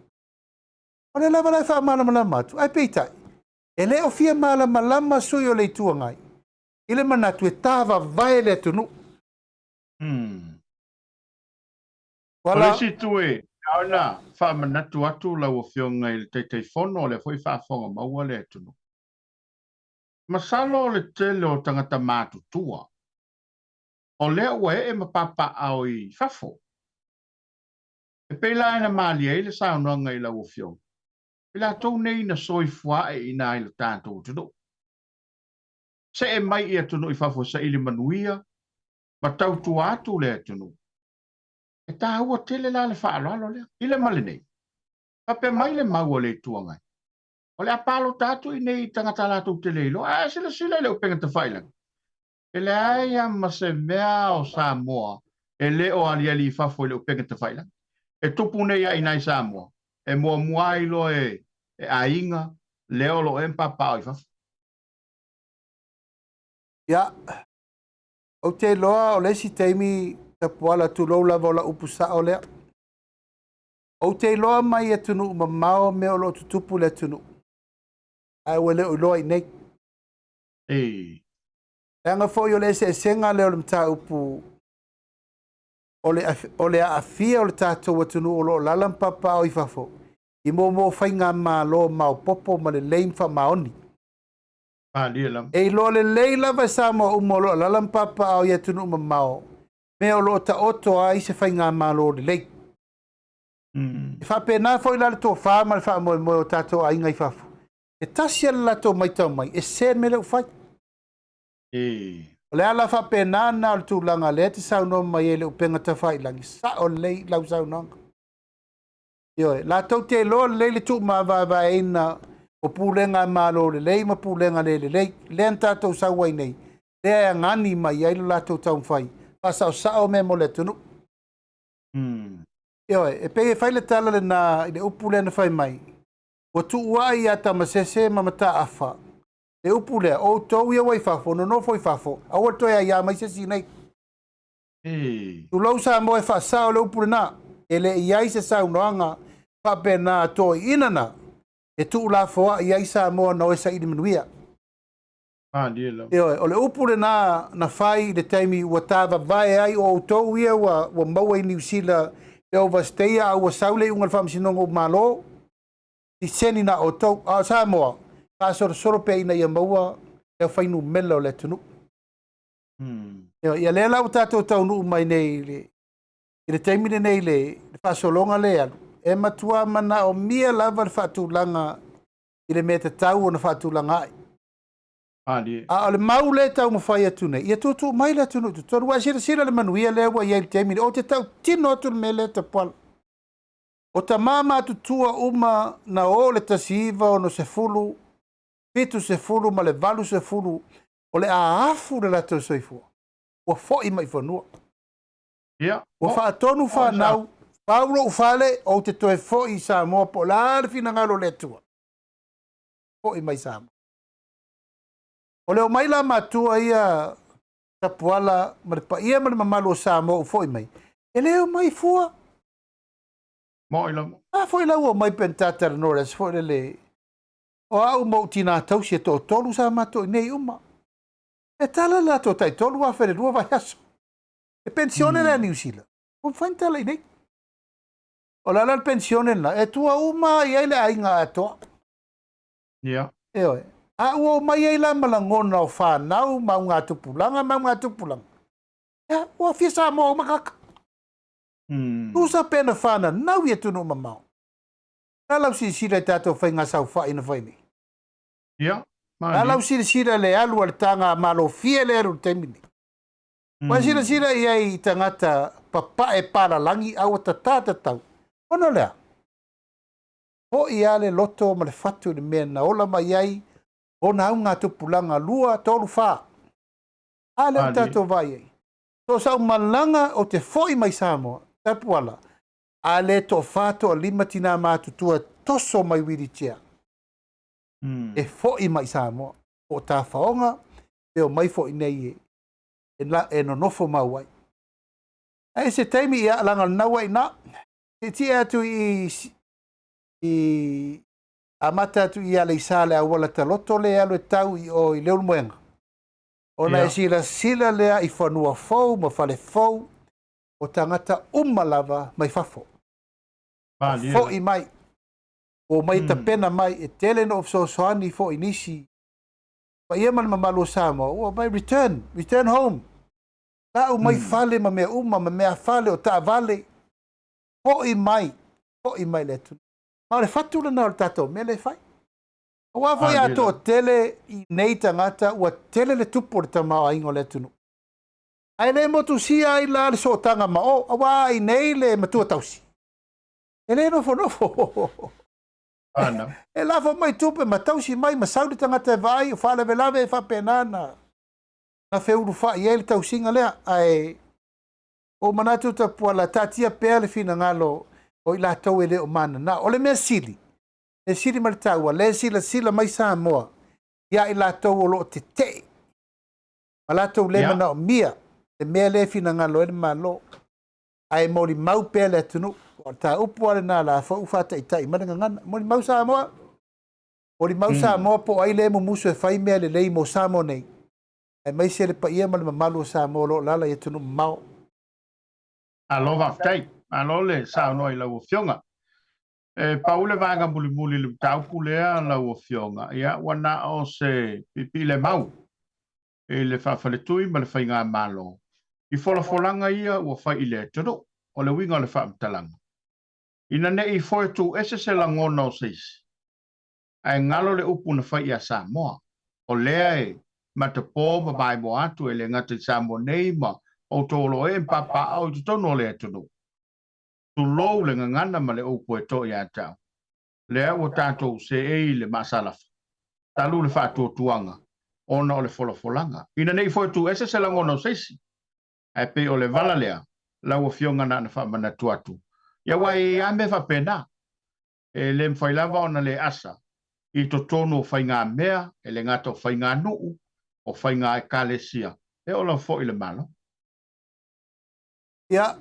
O lea lava la e faamalamalama atu, ae peitai, e le o fia malamalama sui o le Itu Agai i le manatu e tavavae le atunuu. O le isi itu e ao ona faamanatu atu lau Afioga i le Taitaifono, o lea foi e faafofoga maua le atunuu. Masalo o le tele o tagata matutua o lea ua ee ma papaaao i fafo. E pei la ina malie ai le saunoaga i lau Afioga, i latou nei na soifua ae i ina i lo tatou atunuu. See mai i atunuu i fafo e saili manuia ma tautua atu le atunuu. E taua tele la le faaaloalo lea. I le ma lenei, faapea mai le mau a le Itu Agai, o le a palota atu i nei tagata latou te le iloa. Ae silasila i le upega tafailagi, e leai lava ma se mea o Samoa e le o aliali i fafo i le upega tafailagi. E tupu nei lava i ina i Samoa, e muamua lava iloa e aiga lea o lo o ea ma papaaao i fafo. Ia, ou te iloa o le isi taimi Tapuala, tulou lava o lau upu sao lea. Ou te iloa mai atunuu mamao mea o lo o tutupu i le atunuu, ae ua le o iloa i inei. Ei. Leaga foi o le eseesega lea o le mataupu o le aafia o le tatou atunuu o lo o alaala ma papaaao i fafo i moomoo faigamalo maopoopo ma lelei ma faamaoni. Malie lava. E iloa lelei lava e Samoa uma o lo o alaala ma papaaao i atunuu mamao mea o lo o taoto ai se faigamalo lelei. E faapena foi la le tofa ma le faamoemoe o tatou aiga i fafo, e tasi lava le latou matau mai, e sese le mea lea ua fai. O le ala faapena lena o le tulaga lea e te saunoa mai ai i le upega tafailagi, sao lelei lau saunoaga. Ioe, latou te iloa lelei le tuumavaevaeina o pulega a Malo lelei ma pulega le lelei. Lea na tatou sau ai nei, lea e agani mai ai lo latou taumafai, faasaosao mea mo le atunuu. Ioe, e pei e fai le tala lena i le upu lea na fai mai, ua tuuai ia Tamasese ma Mataafa le upu lea, o outou ia ua i fafo, nonofo i fafo, aua le toe aiā mai se isi i inei. Tulou Samoa e faasao le upu lena, e le i ai se saunoaga faapena a toeaiina na e tuulafoai ai Samoa na o e saili manuia. Malie lava. Ioe, o le upu lena na fai i le taimi ua tavavae ai o outou ia ua maua i Niu Sila le overstay a ua sau le iuga o le Faamasinoga ua malo, siseni na outou. A o Samoa, faasolosolo pea ina ia maua le fuainumera o le atunuu. Ioe, ia lea la ua tatou taunuu mai nei i le taimi lenei i le faasologa lea e alu, e matua manaomia lava le faatulaga i le mea tatau ona faatulaga ai. Malie. A o le mau lea e taumafai atu nei, ia tuutuu mai le atunuu i totonu. Ua e silasila i le manuia lea ua i ai i le taimi lenei. Ou te tautino atu le mea lea Tapuala. O tama matutua uma na o le 1960, 70 ma le 80, o le a afu le latou soifua, ua foi mai i fanua. Ia. Ua faatonu fanau, fau lou fale, ou te toe foi i Samoa po o le a le finagalo o le Atua. Foi mai Samoa. O le omai la matua ia Tapuala ma le paia ma le mamalu o Samoa ua foi mai, e le omai fua. Moi lava. A foi la ua omai pe na ta talanoa i le aso foi lele, o au ma ou tinā tausi e toatolu sa matou i inei uma. E tala le latou tai 3,000 i le lua vaiaso. E penisione lea a Niu Sila. Ua mafai ona tala i inei. O le a la le penisione lena? E tua uma i ai le aiga atoa. Ia. Ioe. A ua omai ai la ma lagona o fanau ma augatupulaga ma augatupulaga. Ia, ua fia Samoa uma tagata. Tusa pe na fananau i atunuu mamao. O le a lau silasila i tatou faiga saofai na fai nei? Ia. O le a lau silasila i le alu a le taga malofie lea e alu i le taimi nei? Ua e silasila i ai i tagata papae palalagi a ua tata tatau. Ona o le a? Foi lava le loto ma le fatu i le mea na ola mai ai ona augatupulaga lua, tolu, fa. A lea ua tatou vaai ai. So o sau malaga ou te foi mai Samoa, Tapuala, a le toafa toalima tinā matutua e toso mai wheelchair e foi mai i Samoa. Po o tafaoga pe omai foi nei e nonofo mau ai. Ae se taimi ia leaga o lena ua i ina. Tietie atu i i amata atu i Aleisa le auala taloto lea e alu e tau i o i Leulumoega. Ona e silasila lea i fanua fou ma fale fou o tagata uma lava mai fafo. Foi mai. Ua omai e tapena mai, e tele na ou fesoasoani foi i nisi paia ma le mamalu o Samoa, ua omai return, return home. Lau mai fale ma mea uma, ma meafale o taavale, foi mai, foi mai i le atunuu. Ma o le fatu lena o le tatou mea lea e fai. Aua foi a toatele i nei tagata ua tele le tupu o le tamaoaiga o le atunuu. Ae le motusia ai la le sootaga ma o, aua i nei le matua tausi. E le nofonofo. E lafo mai tupe ma tausi mai ma sau le tagata e vaai o faalavelave e faapena na feulufai ai le tausiga lea. Ae ua ou manatu Tapuala, taatia pea le finagalo o i latou e le o mananao. O le mea sili, e sili ma le taua, lea e silasila mai Samoa ia i latou o lo o tetee ma latou le manaomia le mea lea e finagalo ai le Malo, ae molimau pea le atunuu. O le mataupu lava lena o la foi ua faataitai mai le gagana. Molimau Samoa, molimau Samoa po o ai lea e mumusu e fai mea lelei mo Samoa nei, aemaise le paia ma le mamalu o Samoa o lo o alaala i atunuu mamao. Malo faafetai. Malo le saunoa i lau Afioga. E pau le vaega mulimuli i le mataupu lea lau Afioga, ia ua na o se piipii le mau i le faafaletui ma le faigamalo i folafolaga ia ua fai i le atunuu. O le uiga o le faamatalaga, ina ne i foe tuuese se lagona o se isi, ae galo le upu na fai ia Samoa. O lea e matapo ma maimoa atu e le gata i Samoa nei ma outou o lo o ee ma papaaao i totonu o le atunuu. Tulou le gagana ma le upu e to ia te au. Lea ua tatou seei i le maasalafa, talu le faatuatuaga ona o le folafolaga. Ina ne i foe tuuese se lagona o se isi, ae pei o le vala lea lau Afioga na ona faamanatu atu. Ia aua e i ai lava mea faapena, e le mafai lava ona le asa i totonu o faigamea, e le gata o faiganuu, o faiga ekalesia, e oo lava foi i le Malo. Ia,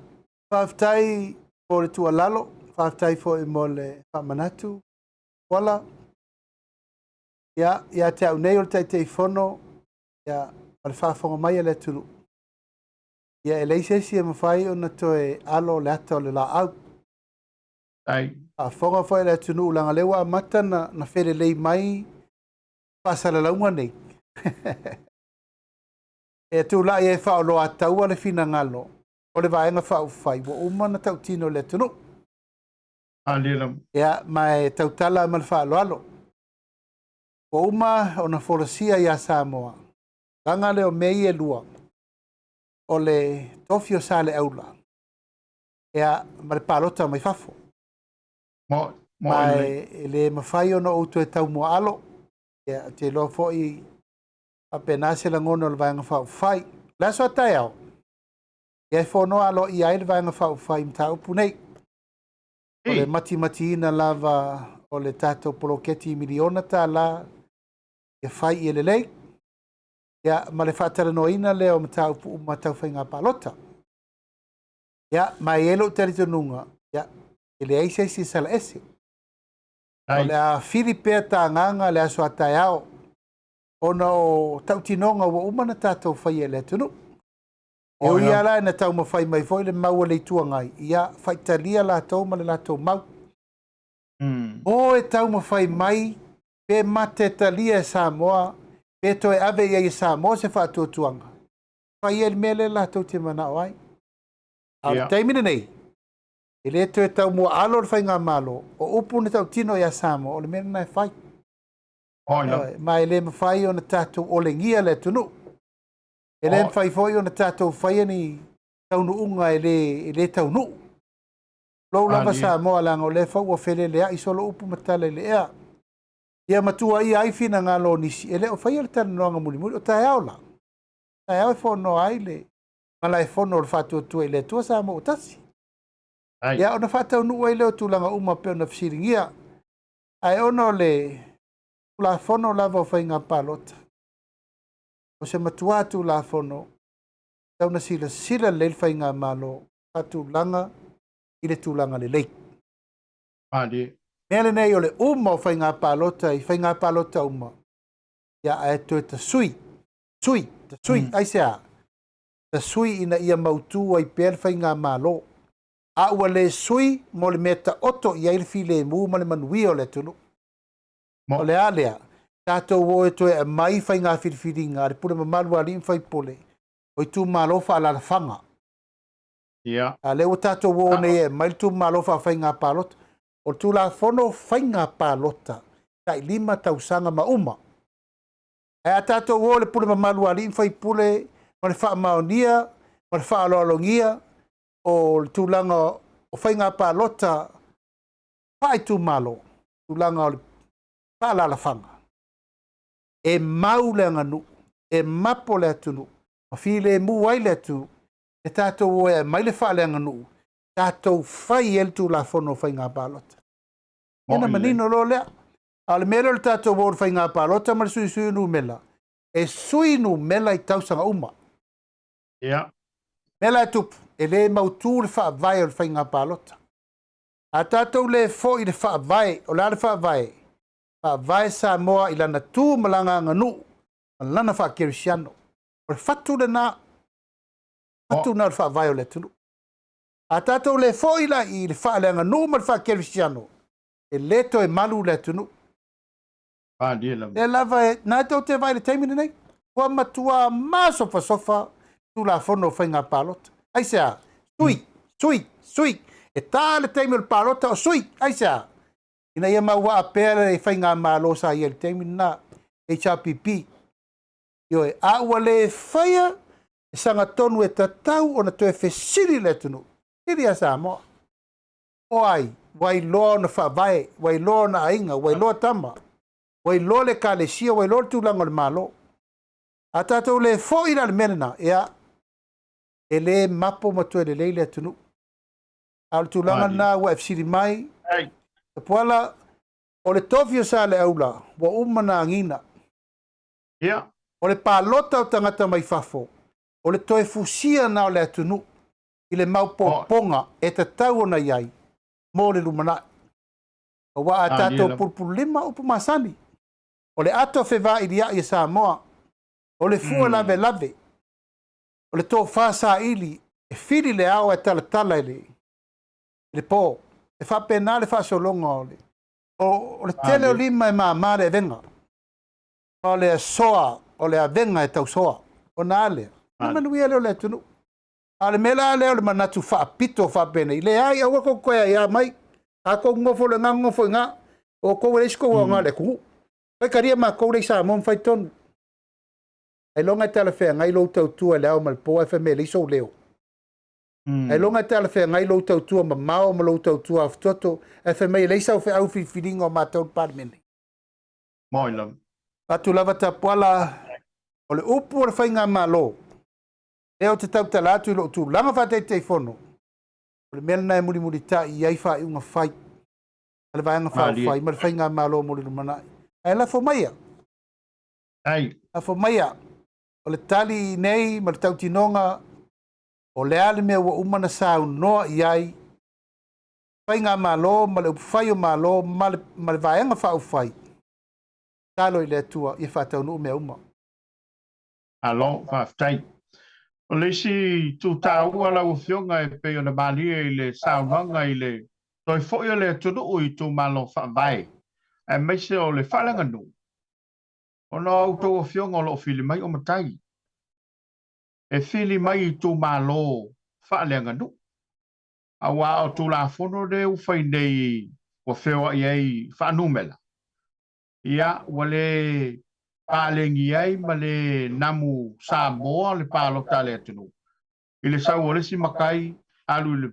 faafetai mo le tuualalo, faafetai foi mo le faamanatu, Fuala. Ia, ia te au nei o le Taitaifono, ia, ma le faafofoga mai a le atunuu, ia e leai se isi e mafai ona toe alo le ata o le laau. Ai. Faafofoga foi le atunuu leaga o lea ua amata na, na felelei mai faasalalauga nei. E tulai ai faaoloataua le finagalo o le Vaega Faaupufai ua uma ona tautino i le atunuu. Ia, ma e tautala ma le faaaloalo. Ua uma ona folasia ia Samoa, laga lea o mea ia e lua, o le tofi o Saleaula, ia, ma le palota mai fafo. Ma e le mafai ona ou toe taumuaalo, ia, ou te iloa foi faapena se lagona o le Vaega Faaupufai. O le aso a taeao, ia e fonoa aloaia ai le Vaega Faaupufai i mataupu nei. O le matimatiina lava o le tatou poloketi miliona tala ia fai ia lelei, ia, ma le faatalanoaina lea o mataupu uma tau faiga palota. Ia, ma e i ai lou talitonuga, ia, e leai se isi e sala ese. O le a fili pea tagaga le aso a taeao, ona o tautinoga ua uma ona tatou faia i le atunuu. E ui lava la ina taumafai mai foi le mau a le Itu Agai, ia faitalia latou ma le latou mau. O e taumafai mai pe mate talia e Samoa, pe toe ave i ai e Samoa se faatuatuaga, fai ai le mea lea latou te manao ai. A o le taimi lenei, e le toe taumuaalo le faigamalo, o upu na tautino ia Samoa, o le mea lena e fai. Ma e le mafai ona tatou olegia le atunuu. E le mafai foi ona tatou faia ni taunuuga e le, e le taunuu. Lou lava Samoa, leaga o lea foi ua feleleai solo upu ma tala i le ea. Ia matua ia ai finagalo o nisi, e le o faia le talanoaga mulimuli. O taeao la, taeao e fonoa ai le malaefono o le Faatuatua i le Atua Samoa ua tasi. Ia ona faataunuu ai lea o tulaga uma pei ona fesiligia. Ae ona o le Tulafono lava o Faiga Palota, o se matua Tulafono tau na silasila lelei le Faigamalo faatulaga i le tulaga lelei. Malie. Mea lenei o le uma o faiga palota i faiga palota uma, ia ae toe tasui, sui, tasui, mm. Aisea? Tasui ina ia mautu ai pea le faigamalo. A ua le sui mo le mea taoto i ai le filemu ma le manuia o le atunuu. O le a lea? Tatou o e toe aumai faiga filifiliga a le pule mamalu a alii ma faipule o itumalo faaalaalafaga. A lea ua tatou o nei e aumai le itumalo faafaiga palota. O le Tulafono Faiga Palota, tai 5 tausaga ma uma. Ae a tatou o i le pule mamalu a alii ma faipule ma le faamaonia ma le faaaloalogia o le tulaga o faiga palota faaitumalo, tulaga o le faaalaalafaga, e mau le aganuu, e mapo le atunuu, ma filemu ai le atunuu, e tatou o e aumai le faaleaganuu, tatou fai ai le Tulafono o Faiga Palota. Ia ona manino loa lea. A o le mea lea o le tatou o i le faiga palota ma le suisui o numera, e sui numera i tausaga uma. Mea la e tupu, e le mautu le faavae o le faiga palota. A tatou le foi i le Faavae, o le a le Faavae? Faavae Samoa i lana tu ma lana aganuu ma lana faakerisiano. O le fatu lena, fatu lena o le Faavae o le atunuu. A tatou le foi la i le faaleaganuu ma le faakerisiano, e le toe malu le atunuu. Lea lava e, na tou te vaai i le taimi lenei, ua matua masofasofa Tulafono o Faiga Palota. Aisea? Sui, sui, sui. E ta le taimi o le palota o sui. Aisea? Ina ia mauaa pea le faigamalo sa i ai i le taimi lena, HRPP. Ioe, a ua le faia e sagatonu e tatau ona toe fesili le atunuu, fesili ia Samoa. O ai? Ua iloa ona faavae, ua iloa ona aiga, ua iloa tama, ua iloa le ekalesia, ua iloa le tulaga o le Malo. A tatou le foi la i le mea lena, ia, e le mapo ma toe lelei le atunuu. A o le tulaga lena ua e fesili mai, Tapuala, o le tofi o Saleaula ua uma ona agiga. O le palota o tagata mai fafo, o le toe fusia lena o le atunuu i le maopoopoga e tatau ona i ai mo le lumanai. Aua a tatou pulupululima, upu masani, o le ato fevailiai a Samoa, o le fua lavelave, o le tofa saili e fili le ao ae talatala i le po. E faapena le faasologa o le, o le tele o lima e mama le avega. Ma o le asoa, o le avega e tausoa. Ona a lea? Ona manuia lea o le atunuu. A o le mea la lea o le manatu faapito faapenei, leai, aua tou te toe aia mai. A tou nonofo i le nonofo i ina. O outou e leai se tou aoga i le atunuu. Faitalia matou lea i Samoa ma fai tonu. Ailoga e talafeagai lou tautua i le ao ma le po ae fai mai e leai sou leo. Ailoga e talafeagai lou tautua mamao ma lou tautua afutoto ae fai mai e leai sau feau i filifiliga o matou le Palemene. Moi lava. Avatu lava Tapuala, o le upu o le Faigamalo, lea ou te tautala atu i lou tulaga faa-Taitaifono, o le mea lena e mulimulitai i ai faaiuga fai a le Vaega Faaupufai ma le Faigamalo mo le lumanai. Ae lafo maia. Lafo maia. O le tali nei ma le tautinoga, o le a le mea ua uma ona saunoa i ai Faigamalo ma le upufai o Malo ma le Vaega Faaupufai, tatalo i le Atua ia faataunuu mea uma. Malo, faafetai. O le isi itu taua lau Afioga e pei ona malie i le saunoaga i le toe foi o le atunuu i itumalo faavae, aemaise o le faaleaganuu, ona o a outou afioga o lo o fili mai o matai, e fili mai i itumalo faaleaganuu. Aua o Tulafono lea ua fai nei ua feoai ai faanumera, ia, ua le paleni ai ma le namu Samoa le palota a le atunuu i le sau o le isi matai alu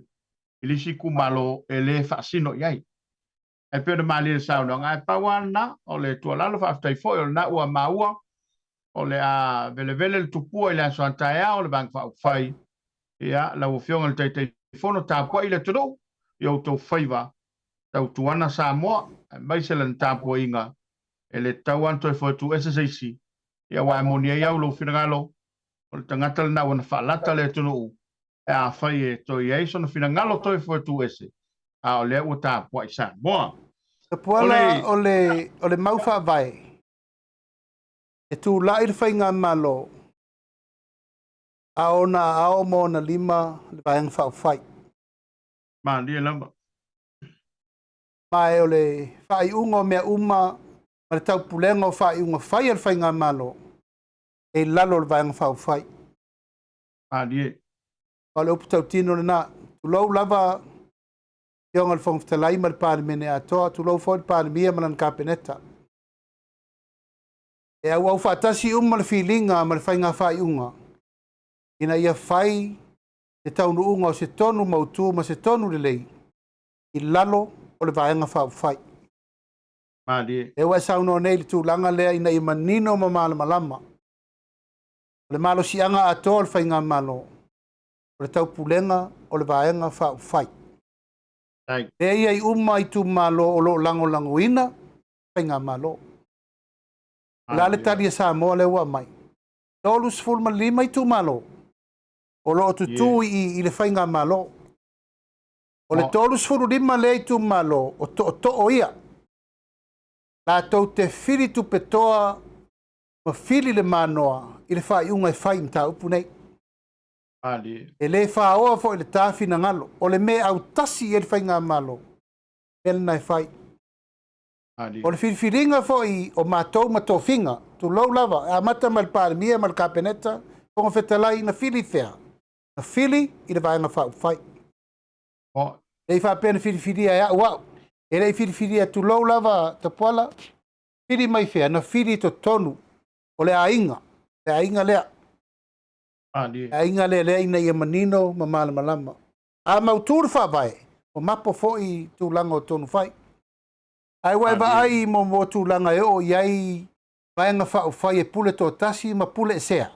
i le isi itumalo e le faasino i ai. Ae pei ona malie le saunoaga, ae pau lava lena o le tuualalo, faafetai foi o lena ua maua o le a velevele le tupua i le aso a taeao le Vaega Faaupufai. Ia, lau Afioga i le Taitaifono, tapuai le atunuu i outou faiva tautuana Samoa, aemaise lana tapuaiga e le tatau lava ona toe foe ese se isi, ia aua e moni ai au lou finagalo, o le tagata lena ua na faalata le atunuu pe afai e toe i ai sona finagalo toe foe ese, a o lea ua tapuai Samoa. Tapuala, o le, o le mau faavae, e tulai le Faigamalo, a ona aao ma ona lima le Vaega Faaupufai. Malie lava. Ma e o le faaiuga o mea uma ma le taupulega o faaiuga fai a le Faigamalo e i lalo o le Vaega Faaupufai. Malie. O le upu tautino lena. Tulou lava Afioga i le Fofoga Fetalai ma le Palemene atoa, tulou foi le Palemia ma lana Kapeneta. E auau faatasi uma le filiga ma le faiga faaiuga ina ia fai le taunuuga o se tonu mautu ma se tonu lelei i lalo o le Vaega Faaupufai. Malie. Lea ua e saunoa nei i le tulaga lea ina ia manino ma malamalama. O le malosiaga atoa o le Faigamalo, o le taupulega o le Vaega Faaupufai. Lea e i ai uma itumalo o lo o lagolagoina Faigamalo. O le a le tali a Samoa lea ua aumai? 35 itumalo o lo o tutū i le Faigamalo. O le 35 lea itumalo o tootoo ia. Latou te fili tupetoa ma fili le manoa i le faaiuga e fai i mataupu nei. E le faoa foi le ta finagalo. O le mea e autasi i ai le Faigamalo, mea lena e fai. O le filifiliga foi o matou ma tofiga, tulou lava, e amata mai le Palemia ma le Kapeneta, Fofoga Fetalai, na fili i fea? Na fili i le Vaega Faaupufai. E le i faapea na filifilia e au au. E le i filifilia, tulou lava Tapuala, fili mai fea? Na fili i totonu o le aiga, le aiga lea. Le aiga lea lea ina ia manino ma malamalama. A mautu le faavae, ua mapo foi tulaga o tonu fai. Ae ua e vaai mo tulaga e oo i ai Vaega Faaupufai e pule toatasi ma pule esea.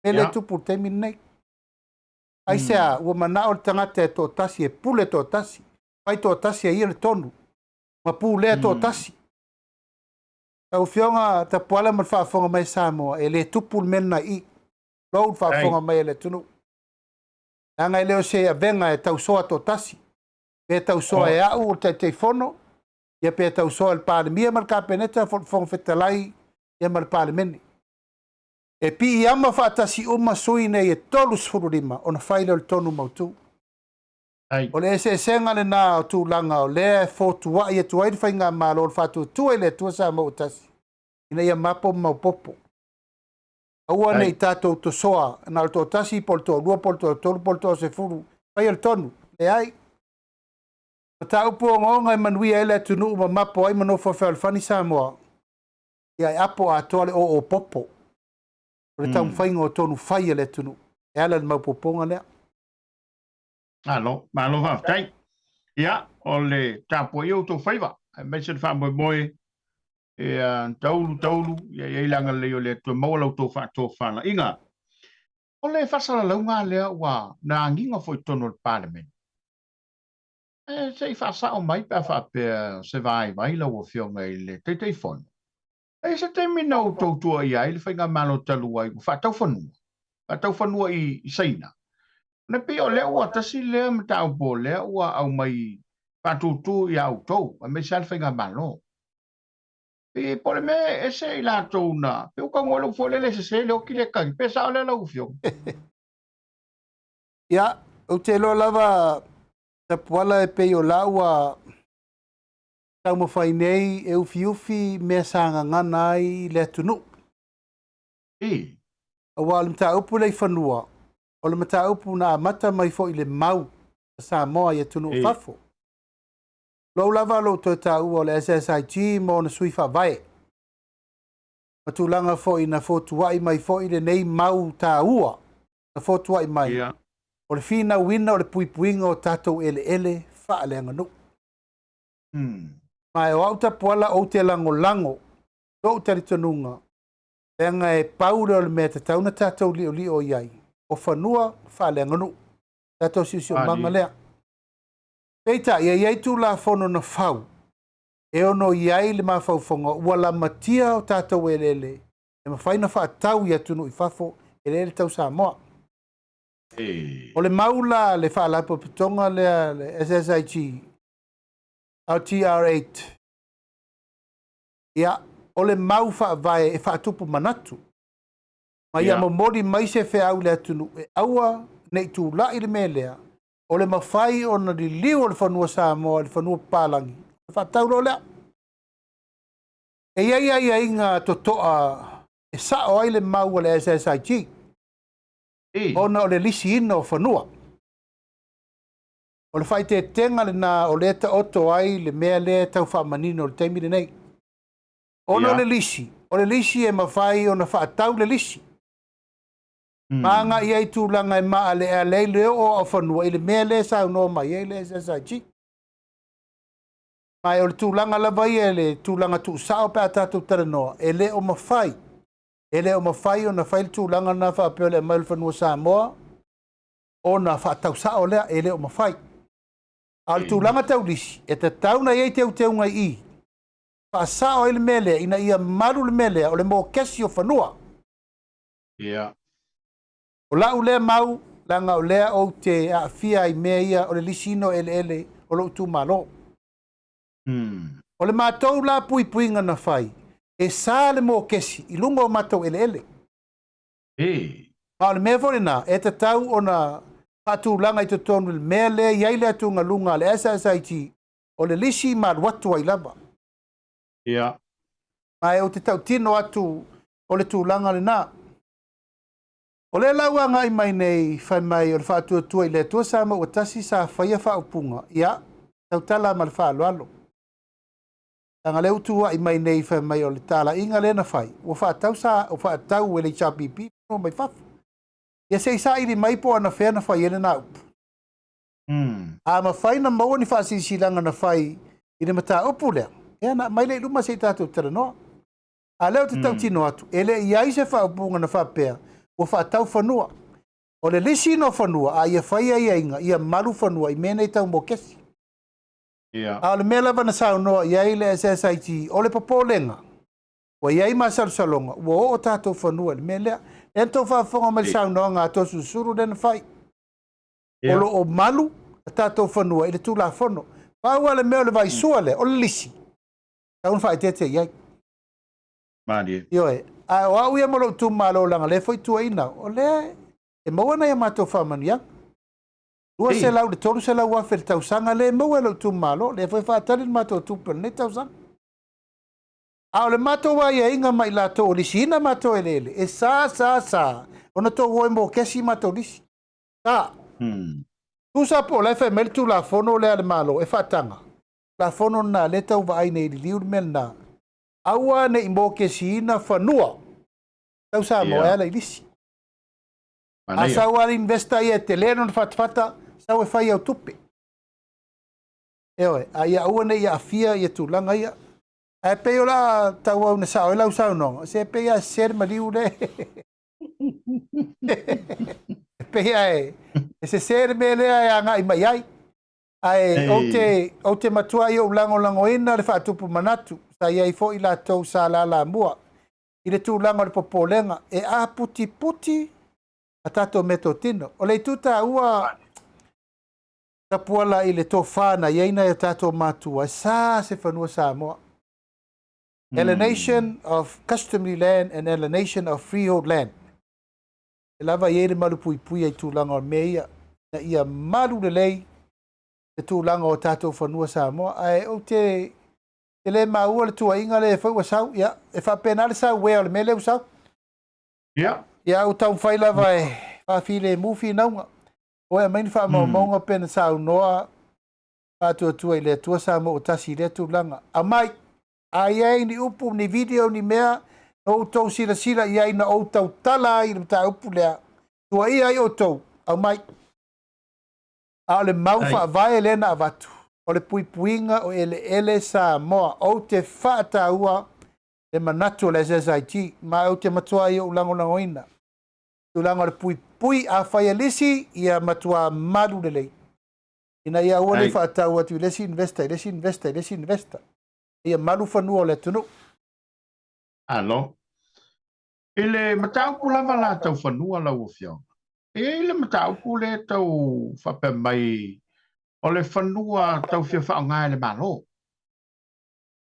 Mea lea e tupu i le taimi lenei. Aisea, ua manao le tagata e toatasi e pule toatasi, fai toatasi e ia le tonu ma pulea toatasi. Lau Afioga Tapuala ma le faafofoga mai a Samoa, e le tupu le mea lena i i. Tulou le faafofoga mai a le atunuu. Leaga e le o se avega e tausoa toatasi. Pe tausoa e au o le Taitaifono, ia pe tausoa e le Palemia ma le Kapeneta, Fofoga Fetalai ia ma le Palemene. E piiama faatasi uma sui nei e 35 ona fai lea o le tonu mautu. O le eseesega lena o tulaga o lea e fotuai atu ai le Faigamalo o le Faatuatua i le Atua Samoa ua Tasi ina ia mapo ma maopoopo. Aua ne i tatou tosoa na o le toatasi po o le toalua po o le toatolu po o le toasefulu faia le tonu. Leai. Mataupu ogaoga e manuia ai le atunuu ma mapo ai ma nofo fealofani Samoa, ia e apo atoa le oo popo o le taumafaiga o tonu fai a le atunuu e ala i le maopoopoga lea. Malo, malo faafetai. Ia, o le tapuaia o outou faiva, aemaise le faamoemoe ia taulu taulu ia i ai le agalelei o le Atua maua la outou faatofalaiga. O le faasalalauga lea ua na agiga foi i totonu o le Palemene. E se i faasao mai pe a faapea se vaivai lau Afioga i le Taitaifono. E i ai se taimi na outou tuuaia ai le Faigamalo talu ai ua faatau fanua, faatau fanua i Saina. Ona pei o lea ua tasi lea mataupu o lea ua aumai faatutū ia outou, aemaise lava le Faigamalo. Pei po o le mea e ese i latou na, pei ua taunuu ai lou foi lele e sese le oti le tagi, pe sao lea lau Afioga? Ia, ou te iloa lava Tapuala e pei o la ua taumafai nei e ufiufi mea sa gagana ai le atunuu. Aua o le mataupu lea i fanua, o le mataupu na amata mai foi i le mau a Samoa i atunuu i fafo. Lou lava lou toe taua o le SSIG ma ona sui faavae, ma tulaga foi na fotuai mai foi lenei mau taua na fotuai mai, o le finauina o le puipuiga o tatou eleele faaleaganuu. Ma o au Tapuala ou te lagolago lou talitonuga, leaga e pau lea o le mea e tatau ona tatou liolio i ai, o fanua faaleaganuu, tatou siosiomaga lea. Peitai, e i ai Tulafono na fau e ono i ai le mafaufauga ua lamatia o tatou eleele e mafai ona faatau i atunuu i fafo eleele tau Samoa. O le mau la a le Faalapotopotoga lea le SSIG LTR8, ia, o le mau faavae e faatupu manatu, ma ia momoli mai se feau i le atunuu e aua ne i tulai le mea lea, o le mafai ona liliu o le fanua Samoa i le fanua papalagi, ona faatau loa lea. E i ai aiaiga totoa e sao ai le mau a le SSIG, ona o le lisiina o fanua. O le faaeteetega lena o lea e taoto ai le mea lea e tau faamanino i le taimi lenei. Ona o le lisi, o le lisi e mafai ona faatau le lisi. Ma agai ai i tulaga e maaleale ai le oo o fanua i le mea lea e saunoa mai ai le SSIG. Ma o le tulaga lava ia i le tulaga tuusao pe a tatou talanoa, e le o mafai, e le o mafai ona fai le tulaga lena faapea o le aumai o le fanua Samoa ona faatau sao lea, e le o mafai. A o le tulaga tau lisi, e tatau ona i ai teuteuga i i, faasao ai le mea lea ina ia malu le mea lea o le mokesi o fanua. O lau lea mau, leaga o lea ou te aafia i mea ia o le lisiina o eleele o lou itumalo. O le matou la puipuiga na fai, e sa le mokesi i luga o matou eleele. Ma o le mea foi lena e tatau ona faatulaga i totonu i le mea lea e i ai le atugaluga a le SSIG, o le lisi ma alu atu ai lava. Ma ou te tautino atu o le tulaga lena. O lea la ua agai mai nei fai mai o le Faatuatua i le Atua Samoa ua Tasi sa faia faaupuga, ia, tautala ma le faaaloalo. Leaga lea ua tuuai mai nei fai mai o le talaiga lea na fai, ua faatau, sa, ua faatau e le HRPP mai fafo. Ia se i saili mai po o anafea na fai ai lena upu. A mafai na maua ni faasilasilaga na fai i le mataupu lea, ia na aumai lea i luma se i tatou talanoa. A lea ou te tautino atu, e le i ai se faaupuga na faapea ua faatau fanua. O le lisiina o fanua, a ia fai aiaiga, ia malu fanua i mea nei tau mokesi. A o le mea lava na saunoa i ai le SSIG, o le popolega, ua i ai masalosaloga, ua oo tatou fanua i le mea lea. Lea na tou faafofoga mai i le saunoaga a Toeolesulusulu lea na fai. O lo o malu a tatou fanua i le Tulafono. Pau lava le mea o le vaisua lea, o le lisi, tatau ona faaeteete i ai. Malie. Ioe, a o au ia ma lou itumalo, leaga o lea foi tuuaiina, o lea e maua nai a matou faamanuiaga. 200 i le 300 afe i le tausaga lea e maua e lou itumalo, lea foi e faatali le matou tupe o lenei tausaga. A o le matou aiaiga ma i latou o lisiina matou eleele, e sa sa sa ona tou o e mokesi matou lisi. Sa. Tusa po o la e fai mai le Tulafono lea a le Malo e faataga. Tulafono lena lea e tau vaai nei i liliu le mea lena. Aua ne i mokesiina fanua tau Samoa e ala i lisi. A sau lava le investor ia e tele lona fatafata, sau e fai au tupe. Ioe, a ia aua ne i aafia ia tulaga ia. Ae pei o le a tauau ina sao ai lau saunoaga, se pei lava e sese le maliu lea. E pei lava e sese le mea lea e agai mai ai. Ae ou te, ou te matuai ou lagolagoina le faatupu manatu sa i ai foi latou sa lalamua i le tulaga o le popolega e aputiputi a tatou meatotino. O le itu taua tapuala i le tofa na i ai nai o tatou matua, e sa se fanua Samoa. Alienation of customary land and alienation of freehold land. E lava i ai le malupuipuia i tulaga o mea ia, ina ia malu lelei le tulaga o tatou fanua Samoa. Ae ou te te le maua le tuuaiga lea foi ua sau. Ia, e faapena le sauea o le mea lea ua sau. Ia, ua taumafai lava e faafilemu finauga. O e aumai ni faamaumauga pe na saunoa Faatuatua i le Atua Samoa ua tasi i lea tulaga. Aumai! A i ai ni upu, ni video, ni mea na outou silasila i ai na ou tautala ai i le mataupu lea, tuuaia ai outou, aumai. A o le mau faavae lea na avatu, o le puipuiga o eleele Samoa. Ou te faataua le manatu o le SSIG, ma ou te matuai ou lagolagoina tulaga o le puipui. Afai e lisi, ia matua malu lelei, ina ia aua ne i faatau atu i le isi investor, i le isi investor, i le isi investor. Ia malu fanua o le atunuu. Alo. I le mataupu lava la tau fanua lau Afioga, e i ai le mataupu lea tau faapea mai o le fanua tau fia faaaoga e le Malo.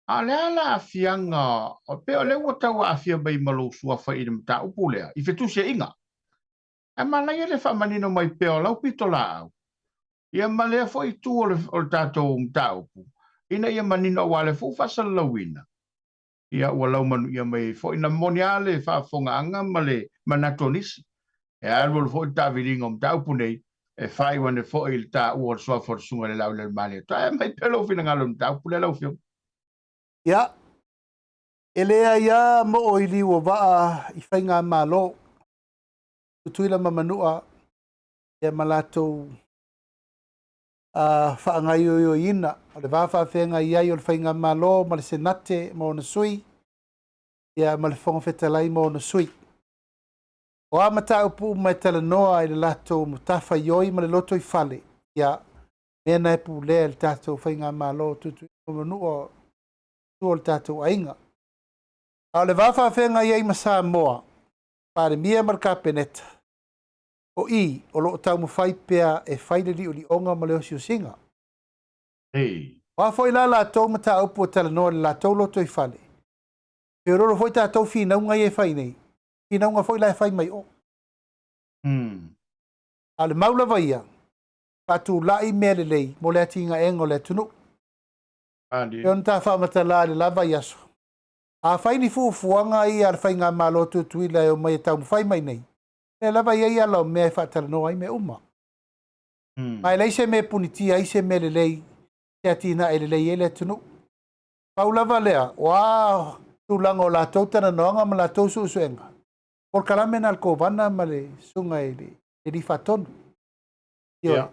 A o le a le aafiaga, pei o lea ua tau aafia mai ma lou suafa i le mataupu lea i fetusiaiga. Ae manaia le faamanino mai pea o lau pitolaau, ia ma lea foi itu o le, o le tatou mataupu, ina ia manino aua o lea foi ua faasalalauina, ia ua laumanuia mai ai foi. Na moni lava le faafofogaaga ma le manatu o nisi, e alualu foi le taaviliga o mataupu nei, e faaiu ane foi i le taua o le suafa o le Susuga i le Laaulialemalietoa. Ae aumai pea lou finagalo i le mataupu lea lau Afioga. Ia, e leai lava moo i liu o vaa i faigamalo, Tutuila ma Manua, ia ma latou faagaoioiina o le va faafeagai ai o le Faigamalo ma le Senate ma ona sui, ia ma le Fofoga Fetalai ma ona sui. O a mataupu uma e talanoa i le latou matafaioi ma le lotoifale, ia, mea na e pulea e le tatou Faigamalo Tutuila ma Manua o le tatou aiga. A o le va faafeagai ai ma Samoa, Palemia ma le Kapeneta, O i, o lo o taumafai pea e fai le li'oli'oga ma le osiosiga. Ei. O a foi la latou mataupu e talanoa i le latou lotoifale, feoloolo foi tatou finauga ia e fai nei, finauga foi la e fai mai o. A o le mau lava ia, faatulai mea lelei mo le atinaega o le atunuu. Malie. E ona ta faamatala i le la vaiaso, afai ni fuafuaga ia a le Faigamalo a Tutuila e omai e taumafai mai nei, lea lava e i ai ala o mea e faatalanoa ai mea uma. Ma e leai se mea e punitia ai se mea lelei, se atinae lelei ai le atunuu. Pau lava lea, o a tulaga o latou talanoaga ma latou suesuega, polokalame na a le Kovana ma le susuga i le Alii Faatonu. Ioe.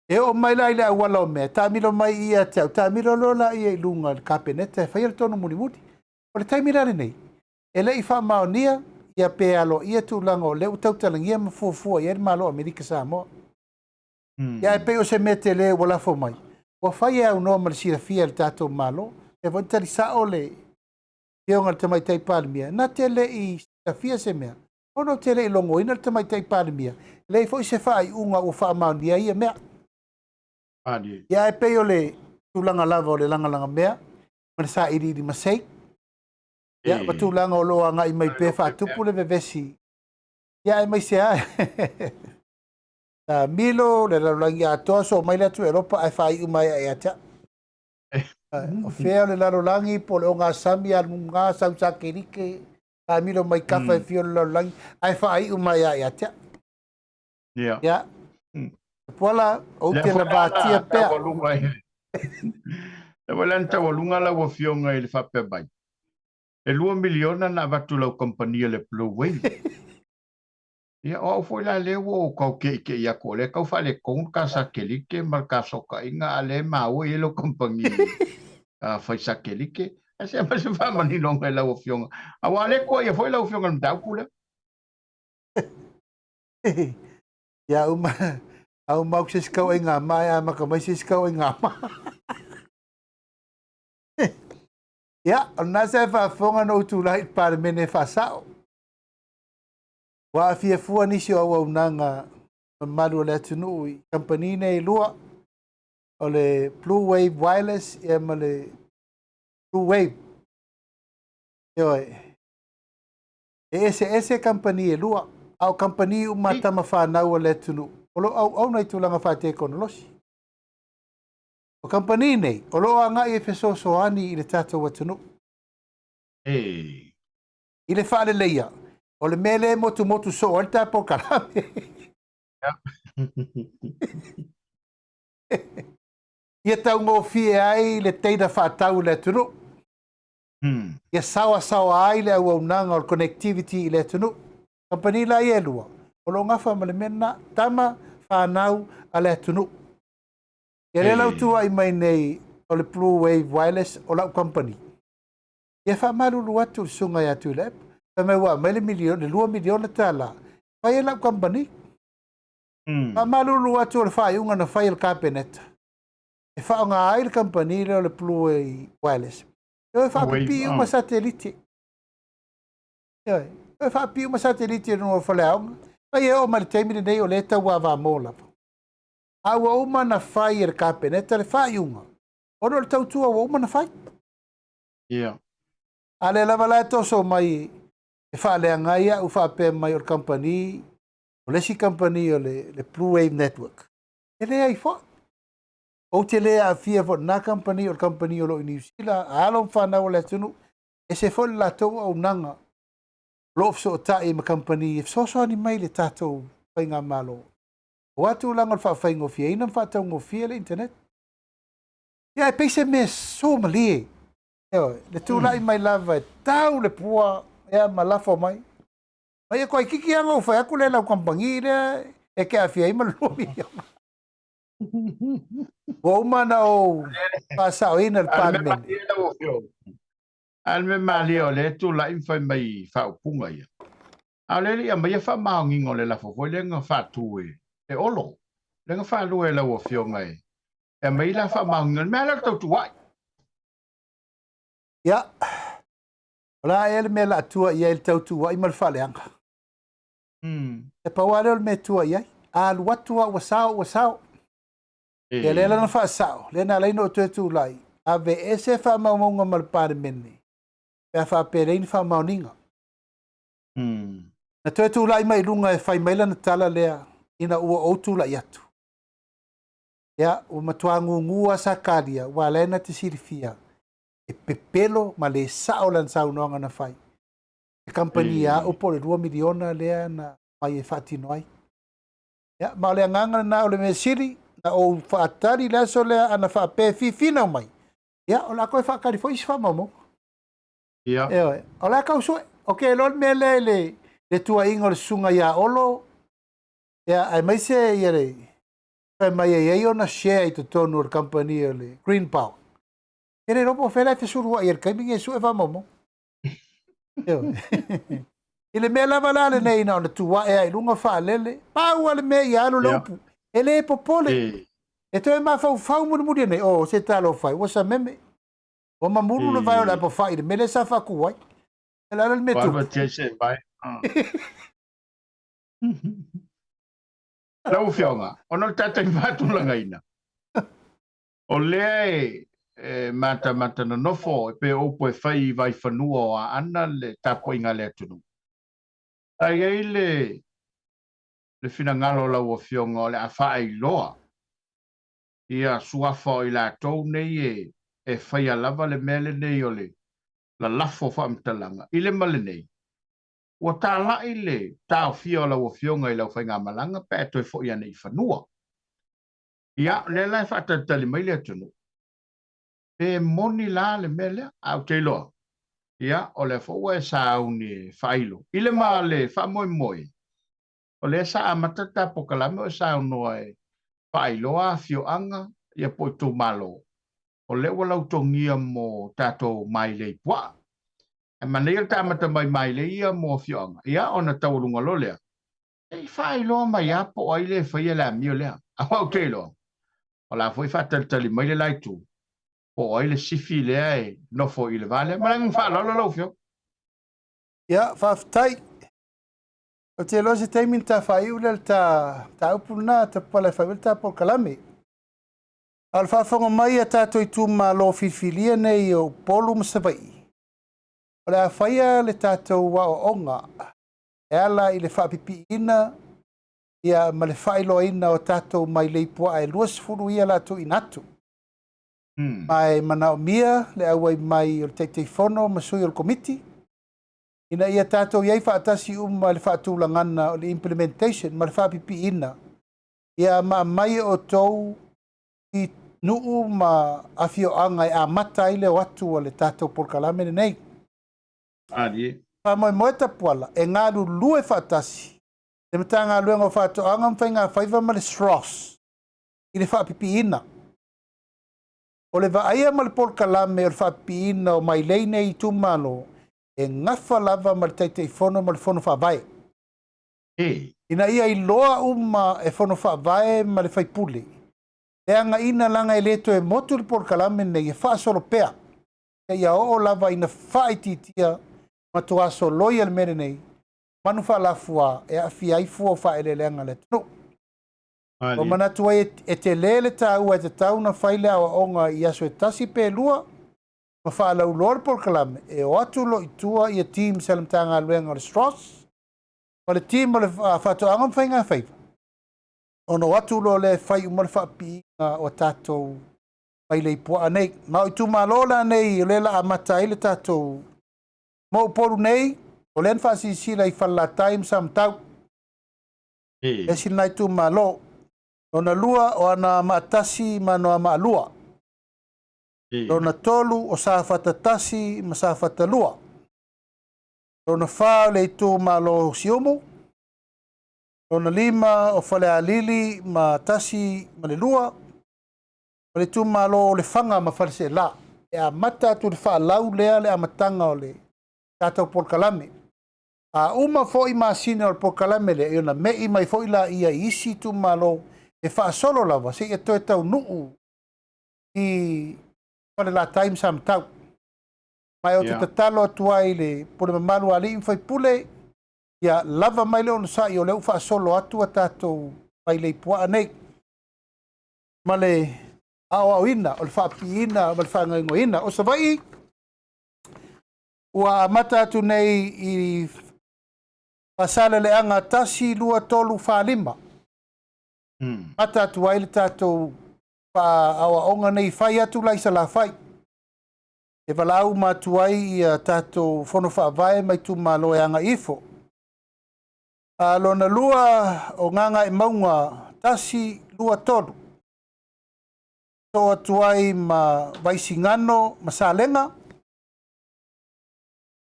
E oo mai la i le auala o mea, taamilo mai ia te au, taamilo loa la ia i luga i le Kapeneta e faia le tonu mulimuli. O le taimi la lenei, e le i faamaonia ia pe aloaia tulaga o lea ua tautalagia ma fuafua i ai le Malo o Amerika Samoa. Ia ae pei o se mea tele ua lafo mai, ua fai e aunoa ma le silafia e le tatou Malo. E foi na tali sao le Afioga i le Tamaitai Palemia, na te le i silafia se mea, ona ou te le i logoina le Tamaitai Palemia, e leai foi se faaiuga ua faamaonia ai ia mea. Ia ae pei o le tulaga lava o le lagalagamea ma le sailiili masei, ia ma tulaga o lo o agai mai pea faatupu le vevesi, ia aemaise lava Milo, le lalolagi atoa, soo mai le atu Eropa ae faaiu mai ia te au. O fea o le lalolagi po o le ogasami aluga sau satelite taamilo mai tafa e fia o le lalolagi ae faaiu mai lava ia te au. Ia. Puala, ou te lavatia pea. Lea foi la na taualuga lau Afioga i le faapea mai, e $2 miliona na avatu i lau kamupani a le Blue Wave. Ia, o au foi la lea ua ou tau keʻikeʻi atu o lea e tau faaletonu le ta satelite ma le ta fesootaiga, a o lea e maua e i ai lau kamupani fai satelite. Ae se aumai se faamaninoga i lau Afioga, aua o lea e tuuaia foi lau Afioga i le mataupu lea. Ia uma, a uma atu se isi tauaiga ma e amata mai se isi tauaiga ma. Ia, o lena sa e faafofoga na ou tulai i le Palemene e faasao. Ua aafia fua nisi o auaunaga mamalu o le atunuu i kamupani nei e lua, o le Blue Wave Wireless ia ma le Blue Wave. Ioe. E eseese kamupani e lua, a o kamupani uma a tama fanau a le atunuu o lo o auauna i tulaga faatekonolosi. O kamupani nei, o lo o agai e fesoasoani i le tatou atunuu. I le faaleleia o le mea lea e motumotu soo ai le ta polokalame. Ia taugofie ai le teina faatau i le atunuu. Ia saoasaoa ai le auaunaga o le connectivity i le atunuu. Kamupani la ia e lua, o lo o gafa ma le mea lena, tama fanau a le atunuu. Ia lea la ua tuuai mai nei o le Blue Wave Wireless o lau kamupani. Ia faamalulu atu i le susuga ia Tuilaepa, fai mai ua aumai le miliona, le $2 miliona fai ai lau kamupani. Faamalulu atu o le faaiuga na fai e le Kapeneta e faaaoga ai le kamupani lea o le Blue Wave Wireless. E o e faapipii uma satelite. Ioe, e o e faapipii uma satelite i luga o faleaoga. Mai e oo mai le taimi lenei o lea e tauavamo lava. A ua uma ona fai e le Kapeneta le faaiuga, ona o le tautua ua uma ona fai. A lea lava la e toso mai e faaleaga ai au faapea mai o le kamupani, o le isi kamupani o le Blue Wave Network. E leai foi. Ou te le aafia foi i lena kamupani, o le kamupani o lo o i Niu Sila, a alo ma fanau a le atunuu, ese foi le latou auaunaga o lo o fesootai ma kamupani e fesoasoani mai i le tatou faigamalo. Aua tulaga o le faafaigofieina ma faataugofie le internet. Ia, e pei se mea somalie. Ioe, le tulai mai lava e tau le pua ia ma lafo mai. Ma ia toaitiiti lava ona ou fai atu lea i lau kamupani lea e te aafia ai ma le $2 miliona. Ua uma ona ou faasaoina i le Palemene. A o le mea malie o lea e tulai ma fai mai faaupuga ia. A o lea e le i aumaia faamaoniga o le lafo foi lea na faatu e Olo, lea na faalua e lau Afioga e aumai la faamaoniga. O le mea lea o le tautuai. Ia, o le a ea le mea o le a tua i ai le tautuai ma le faaleaga? E pau lava lea o le mea e tua i ai. A alu atu lava ua sao, ua sao. Ia lea la na faasao, lea na ala ai ona ou toe tulai, aveese faamaumauga ma le Palemene pe a faapea e leai ni faamaoniga. Na toe tulai mai i luga e fai mai lana tala lea ina ua ou tulai atu. Ia, ua matua gugu lava Sakaria, aua o la e na te silafia e pepelo ma le sao lana saunoaga na fai. Le kamupani a au po o le $2 miliona lea na aumai e faatino ai. Ia, ma o le agaga lena o le mea sili, na ou faatali le aso lea ana faapea e fifinau mai, ia, o le a toe faatali foi isi faamaumauga. Ia. Ioe, o le a tau sue. Ou te iloa le mea lea i le, le tuuaiga o le susuga ia Olo, ia, aemaise ia le, fai mai e i ai ona share i totonu o le kamupani o le Green Power. E le iloa po o fea la e fesulua'i ai i le taimi lenei e sue faamaumauga. Ioe. I le mea lava la lenei na ona tu ae lava i luga faalele, pau lava le mea ia alu le upu, e le popole. E toe mafaufau mulimuli nei, oh se talofa e, ua sameme. Ua mamulu le vae o le apafai i le mea lea sa faatu ai. O le a la le mea tupu? Lau Afioga, ona o le tatou faatulagaina, o lea e e matamata nonofo e pei o upu e fai i vaifanua o Aana le tapuaiga a le atunuu. Sa i ai le le finagalo o lau Afioga o le a faailoa ia suafa o i latou nei e e faia lava le mea lenei o le lalafo faamatalaga i le ma lenei. Ua talai le taofia o lau Afioga i lau faigamalaga pe a e toe foi ane i fanua. Ia, o lea la e faatalitali mai le atunuu, pe moni la le mea lea, ae ou te iloa, ia, o lea foi ua e sauni e faailo. I le ma le faamoemoe, o lea sa amata le ta polokalame o e saunoa e faailoa afioaga, ia po o itumalo, o lea ua lautogia mo tatou mailei puaa. Ae manaia le ta amata mai mailei ia mo afioaga, ia ona taualuga loa lea, Se i faailoa mai lava po o ai le faia le amio lea. Aua ou te iloa, o la foi e faatalitali mai le la itu, po o ai le sifi lea e nofo i le va lea. Ma le agaga faaaloalo lau Afioga. Ia, faafetai. Ou te iloa se taimi ona ta faaiu lea le ta mataupu lena, Tapupala e faaiu ai le ta polokalame. A o le faafofoga mai a tatou itumalo filifilia nei o Upolu ma Savaii, o le a faia le tatou aoaoga e ala i le faapipiiina ia ma le faailoaina o tatou mailei puaa e 20 ia la tuuina atu. Ma e manaomia le auai mai o le Taitaifono ma sui o le Komiti ina ia tatou i ai faatasi uma i le faatulagana o le implementation ma le faapipiiina ia ma aumai e outou i nuu ma afioaga e amata ai le o atu o le tatou polokalame lenei. Malie. Faamoemoe Tapuala e galulue faatasi le Matagaluega o Faatoaga ma Faigafaiva ma le SROS i le faapipiina. O le vaaia ma le polokalame o le faapipiina o mailei nei itumalo e gafa lava ma le Taitaifono ma le Fono Faavae. E. Ina ia iloa uma e Fono Faavae ma le Faipule le againa leaga e le toe motu le polokalame lenei e faasolo pea seia oo lava ina faaitiitia ma tuasoloi le mea lenei manu faalafua e aafia ai fua o faaeleeleaga a le atunuu. Ua manatu ai e tele le taua e tatau ona fai le aoaoga i aso e tasi pe lua ma faalauiloa le polokalame e o atu loa i tua ia teams a le Matagaluega o le SROS ma le team o le Faatoaga ma Faigafaiva ona o atu loa lea e fai uma le faapipiiga o tatou mailei puaa nei. Ma o itumalo la nei o lea la amata ai le tatou mo Upolu nei, o lea na faasilasila i Falelatai ma Samatau. Esi lena itumalo. Lona lua o Anoamaa 1 ma Anoamaa 2. Lona tolu o Safata 1 ma Safata 2. Lona fa o le itumalo o Siumu. Lona lima o Falealili ma 1 ma le 2. O le itumalo o Lefaga ma Faleaseela. E amata atu i le faalau lea le amataga o le tatou polokalame. A uma foi masina o le polokalame lea, ia ona me'i mai foi laia i isi itumalo e faasolo lava seia toe taunuu i Falelatai ma Samatau. Ma ou te tatalo atu ai i le pule mamalu a alii ma faipule, Ia lava mai le onosai o lea ua faasolo atu a tatou mailei puaa nei ma le aoaoina o le faapiina ma le faagaoioiga. O Savaii ua amata atu nei i Faasaleleaga 1, 2, 3, 4, 5. Amata atu ai le tatou faaoaoga nei, fai atu la i Salafai. E valaau uma atu ai ia tatou fono faavae ma itumalo e agai ifo. A lona lua o Gagaemauga 1, 2, 3. Sosoo atu ai ma Vaisigano ma Salega,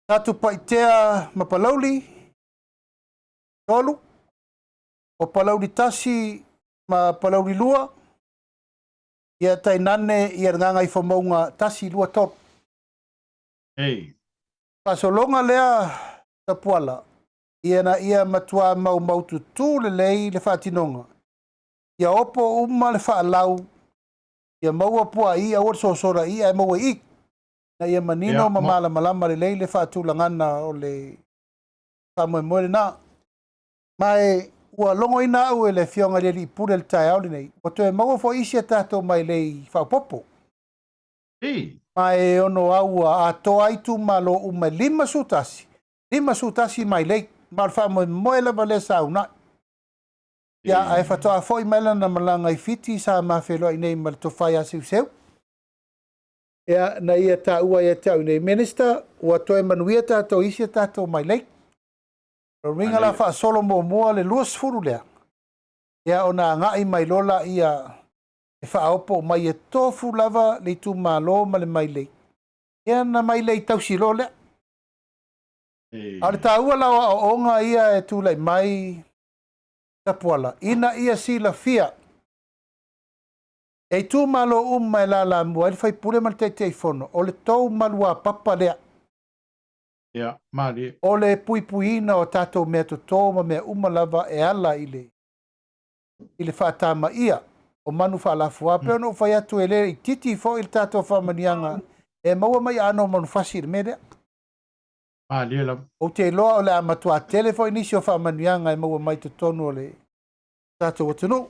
Satupaitea ma Palauli, 3. O Palauli 1 ma Palauli 2, ia tainane ia le Gagaifomauga 1, 2, 3. Ei. Faasologa lea Tapuala, ina ia matua maumaututu lelei le faatinoga. Ia opo uma le faalau, ia maua puaa i, aua le sosola i, ae maua i. Ina ia manino ma malamalama lelei le faatulagana o le faamoemoe lena. Ma e ua logoina au e le Afioga i le Alii Pule i le taeao lenei, ua toe maua foi isi a tatou mailei faaopoopo. Ei. Ma e ono au ua atoa ai itumalo uma e 51, 51 mailei. Ma o le faamoemoe lava lea sa uunai. Ia, ae faatoa foi mai lana malaga i Fiti sa ma feiloai nei ma le tofa ia Seuseu. Ia, na ia taua ia te au nei, Minister, ua toe manuia tatou isi a tatou mailei. O le uiga la faasolo muamua le 20 lea, ia ona agai mai loa laia e faaopoo mai e tofu lava le itumalo ma le mailei. Ia na mailei tausi loa lea. A o le taua la o aoaoga ia e tulai mai Tapuala, ina ia silafia e itumalo uma e lalamua ai le faipule ma le Taitaifono, o le tou maluapapa lea. Ia, malie. O le puipuiina o tatou mea toto ma mea uma lava e ala i le i le faatamaia o manu faalafua. Pei ona ou fai atu e le itiiti foi le tatou faamanuiaga e maua mai aano o manufasi i le mea lea. Malie lava. Ou te iloa o le a matua tele foi nisi o faamanuiaga e maua mai totonu o le tatou atunuu.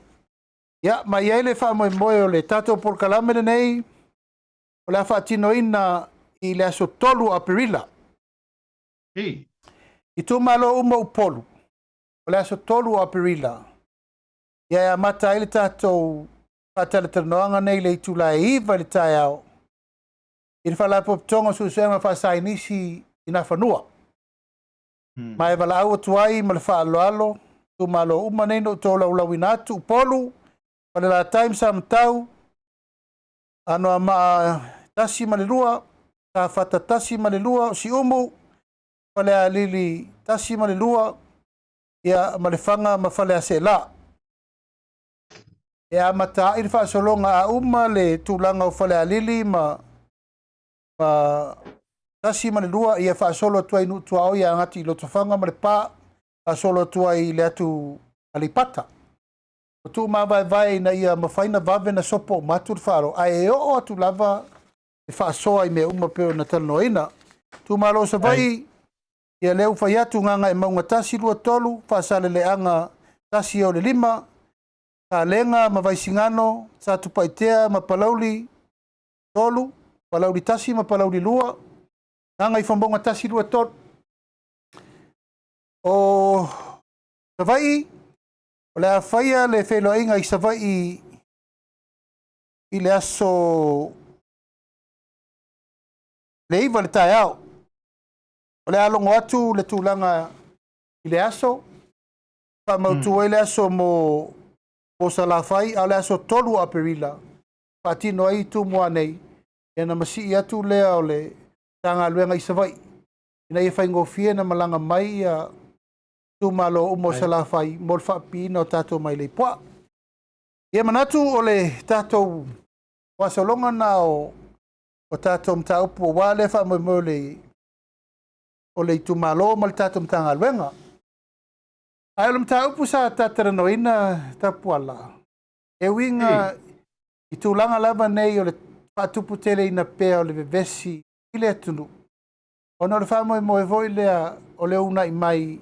Ia, ma i ai le faamoemoe o le tatou polokalame lenei o le a faatinoina i le aso 3 o Aperila. Ei. Itumalo uma o Upolu, o le aso 3 o Aperila, ia e amata ai le tatou faatalatalanoaga nei i le itula e 9 i le taeao i le Faalapotopotoga o Suesuega Faasaienisi i Nafanua. Ma e valaau atu ai ma le faaaloalo itumalo uma nei na ou tolaulauina atu, Upolu, Falelatai ma Samatau, Anoamaa 1 ma le 2, Safata 1 ma le 2, o Siumu, Falealili 1 ma le 2, ia ma Lefaga ma Faleaseela. E amata ai le faasologa a uma le tulaga o Falealili ma ma 1 ma le 2, ia faasolo atu ai nuu tuaoi ia agati i Lotofaga ma Lepa, faasolo atu ai i le atu Aleipata. O tuumavaevae ina ia mafai na vave na sopo uma atu le faalo, ae e oo atu lava le faasoa i mea uma pei ona talanoaina. Itumalo o Savaii, ia lea ua fai atu, Gagaemauga 1, 2, 3, Faasaleleaga 1 o le 5, Salega ma Vaisigano, Satupaitea ma Palauli 3, Palauli 1 ma Palauli 2, Gagaifomauga 1, 2, 3. O Savaii, o le a faia le feiloaiga i Savaii i le aso le 9 i le taeao. O le a logo atu le tulaga i le aso, faamautu ai le aso mo Salafai, a o le aso 3 o Aperila, faatino ai Tumua nei, ia na masii atu lea o le Matagaluega i Savaii, ina ia faigofie na malaga mai ia itumalo uma o Salafai mo le faapipiina o tatou mailei puaa. Ia manatu o le tatou faasologa na o tatou mataupu aua lea faamoemoe o le itumalo ma le tatou Matagaluega. Ae o le mataupu sa talatalanoaina Tapuala, e uiga i tulaga lava nei o le faatuputeleina pea o le vevesi i le atunuu, ona o le faamoemoe foi lea o le uunai mai.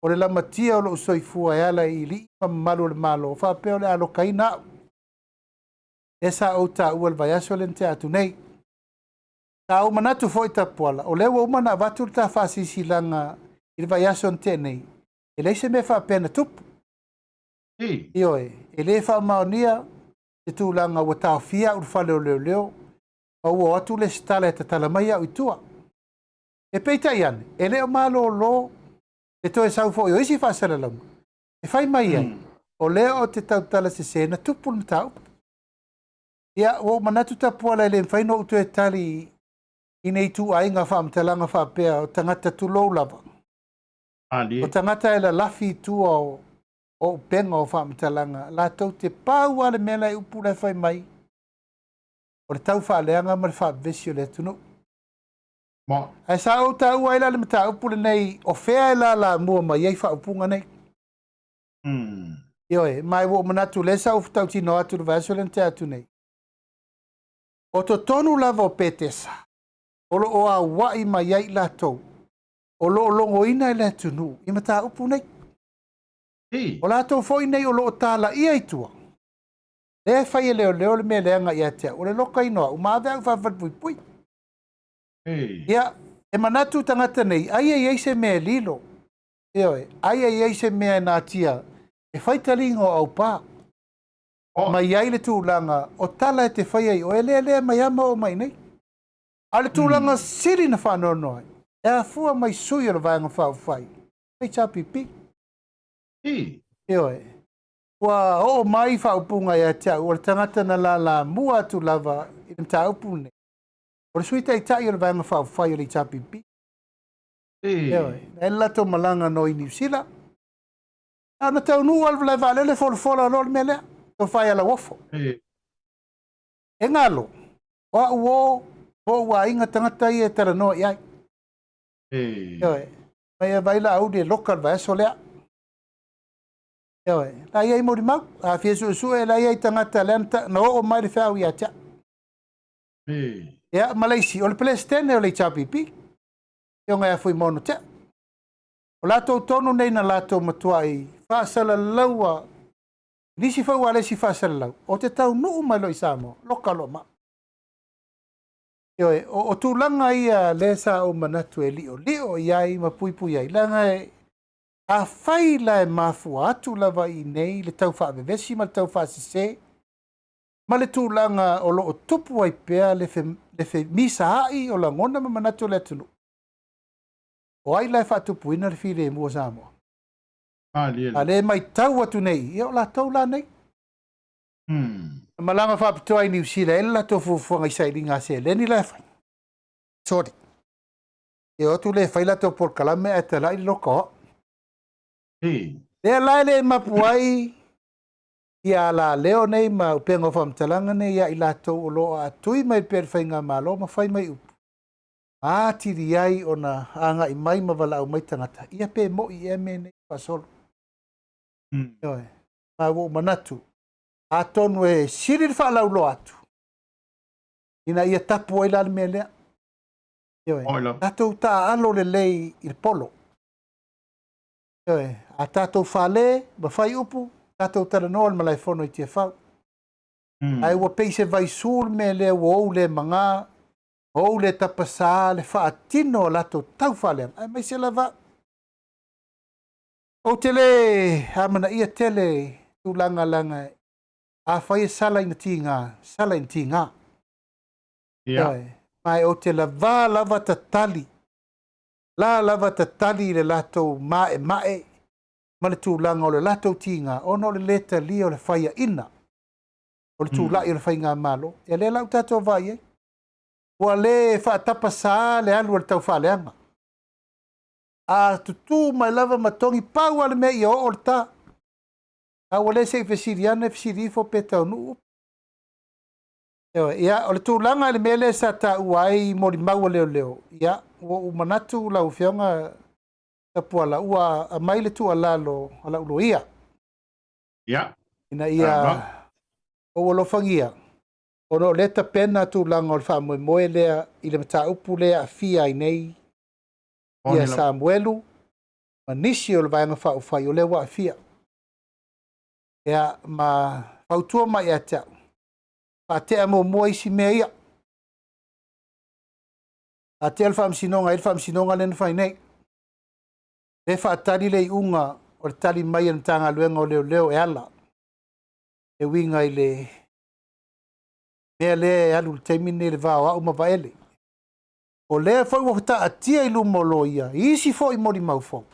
O le lamatia o lou soifua e ala i alii ma mamalu o le Malo, faapea o le a alokaina au. Lea sa ou taua i le vaiaso lea na tea atu nei. Sa ou manatu foi Tapuala, o lea ua uma ona avatu le ta faasilasilaga i le vaiaso na tea nei, e leai se mea faapea na tupu. Ioe, e le faamaonia se tulaga ua taofia au i le fale o leoleo ma ua o atu le lesitala e tatala mai au i tua. E peitai ane, e le o malolo le toe sau foi o isi faasalalauga e fai mai ai, o lea ou te tautala sese na tupu le mataupu. Ia, ua ou manatu Tapuala e le mafai ona ou toe tali i nei ituaiga faamatalaga faapea o tagata tulou lava. O tagata e lalafi i tua o upega o faamatalaga, latou te pau lava le mea la e upu la e fai mai, o le taufaaleaga ma le faavevesi o le atunuu. Ae sa ou taua ai la le mataupu lenei, o fea e lalamua mai ai faaupuga nei? Ioe, ma ua ou manatu o lea sa ou tautino atu i le vaiaso lea na tea atu nei. O totonu lava o Petesa, o lo o auai mai ai i latou, o lo o logoina e le atunuu i mataupu nei. O latou foi nei o lo o talaia i tua, lea e fai e leoleo le mea leaga ia te au, o le lokaina o au, ma ave au i faafalepuipui. Ia, e manatu tagata nei, ai e i ai se mea e lilo. Ioe, ai e i ai se mea e natia, e fai taliga o aupa. Mai ai le tulaga o tala e te faia i oe, lea lea mai ama oo mai nei. A o le tulaga sili na faanoanoa ai, e afua mai sui o le Vaega Faaupufai, HRPP. Ioe, ua oo mai faaupuga ia te au, o le tagata na lalamua atu lava i le mataupu lenei, o le Sui Taitai o le Vaega Faaupufai o le HRPP. Ioe, na i ai le latou malaga no i Niu Sila, a na taunuu lava i le malae vaalele folafola loa le mea lea, tofa ia Lauofo. E galo, o au o, o ou aiga tagata ia e talanoa i ai. Ioe, mai e vai Laauli e loka le vaiaso lea. Ioe, la i ai molimau, a fia suesue, la i ai tagata lea na oo mai le feau ia te au. Ia, ma le isi, o le Peresetene o le HRPP, afioga ia Fuimaono Tea. O latou tonu nei na latou matuai faasalalaua nisi foi ua le isi faasalalau, o te taunuu mai loa i Samoa, loka loa ma. Ioe, o tulaga ia lea sa ou manatu e liolio i ai ma puipui ai, leaga e, afai la e mafua atu lava i nei le tau faavevesi ma le tau faasese, ma le tulaga o lo o tupu ai pea le femisaai o lagona ma manatu o le atunuu, o ai la e faatupuina le filemu o Samoa? A lea e matau atu nei, ia o latou la nei. Na malaga faapitoa i Niu Sila e le latou fuafuaga i sailiga a seleni la e fai. Sorry. E o atu le fai latou polokalame ae talai le loka o au. Lea la e le mapu ai ia alaleo nei ma upega o faamatalaga nei ia i latou o lo o aatui mai pea le faigamalo ma fai mai upu, ma atili ai ona agai mai ma valaau mai tagata, ia pe moi ea mea nei faasolo. Ioe. Ma ua ou manatu, atonu e sili le faalauloa atu, ina ia tapu ai la le mea lea. Ioe. Tatou taaalo lelei i le polo. Ioe. A tatou fale ma fai upu, tatou talanoa i le malaefono i Tiafau. Ae ua pei se vaisu le mea lea ua ou le magā, ua ou le tapasā le faatino o latou taufaaleaga, aemaise lava ou te le amanaia tele tulaga leaga afai e sala ina tiga, sala ina tiga. Ioe. Ma ou te lavā lava tatali, la lava tatali i le latou maemae ma le tulaga o le latou tiga, ona o le lē talia o le faiaina o le tulai o le faigamalo. Ia lea la ua tatou vaai ai, ua le faatapasā le alu a le taufaaleaga. A tutū mai lava ma togi pau lava le mea ia oo le ta. A ua le se i fesili ane, fesili ifo pe taunuu upu. Ioe, ia, o le tulaga i le mea lea sa taua ai molimau a leoleo, ia, ua ou manatu lau Afioga Tapuala, ua aumai le tuualalo a lau loia. Ina ia ou alofagia, ona o lea tapena tulaga o le faamoemoe lea i le mataupu lea e aafia ai nei ia Samuelu. ma nisi o le Vaega Faaupufai o lea ua aafia. Ia, ma fautua mai ia te au, faatea muamua isi mea ia. Faatea le faamasinoga, e i ai le faamasinoga lea na fai nei. Lea e faatali le iuga o le tali mai a le Matagaluega o Leoleo e ala e uiga i le mea lea e alu i le taimi lenei i le va o au ma Vaele. O lea foi ua taatia i luma o loia i isi foi molimau fou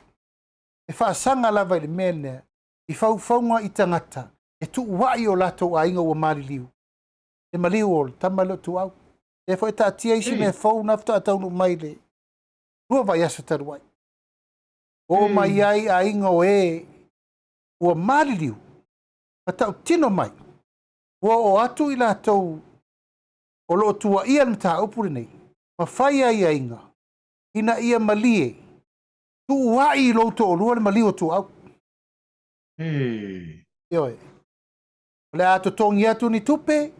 e faasaga lava i le mea lea i faufauga i tagata e tuuai o latou aiga ua maliliu le maliu o le tama lea o Tuau. Lea foi e taatia isi mea fou na faatoa taunuu mai i le 2 vaiaso talu ai. Ua oo mai ai aiga o e ua maliliu ma tautino mai, ua oo atu i latou o lo o tuuaia le mataupu lenei ma fai aiaiga ina ia malie, tuuai i lou toalua le maliu o Tuau. Ioe. O le a totogi atu ni tupe, o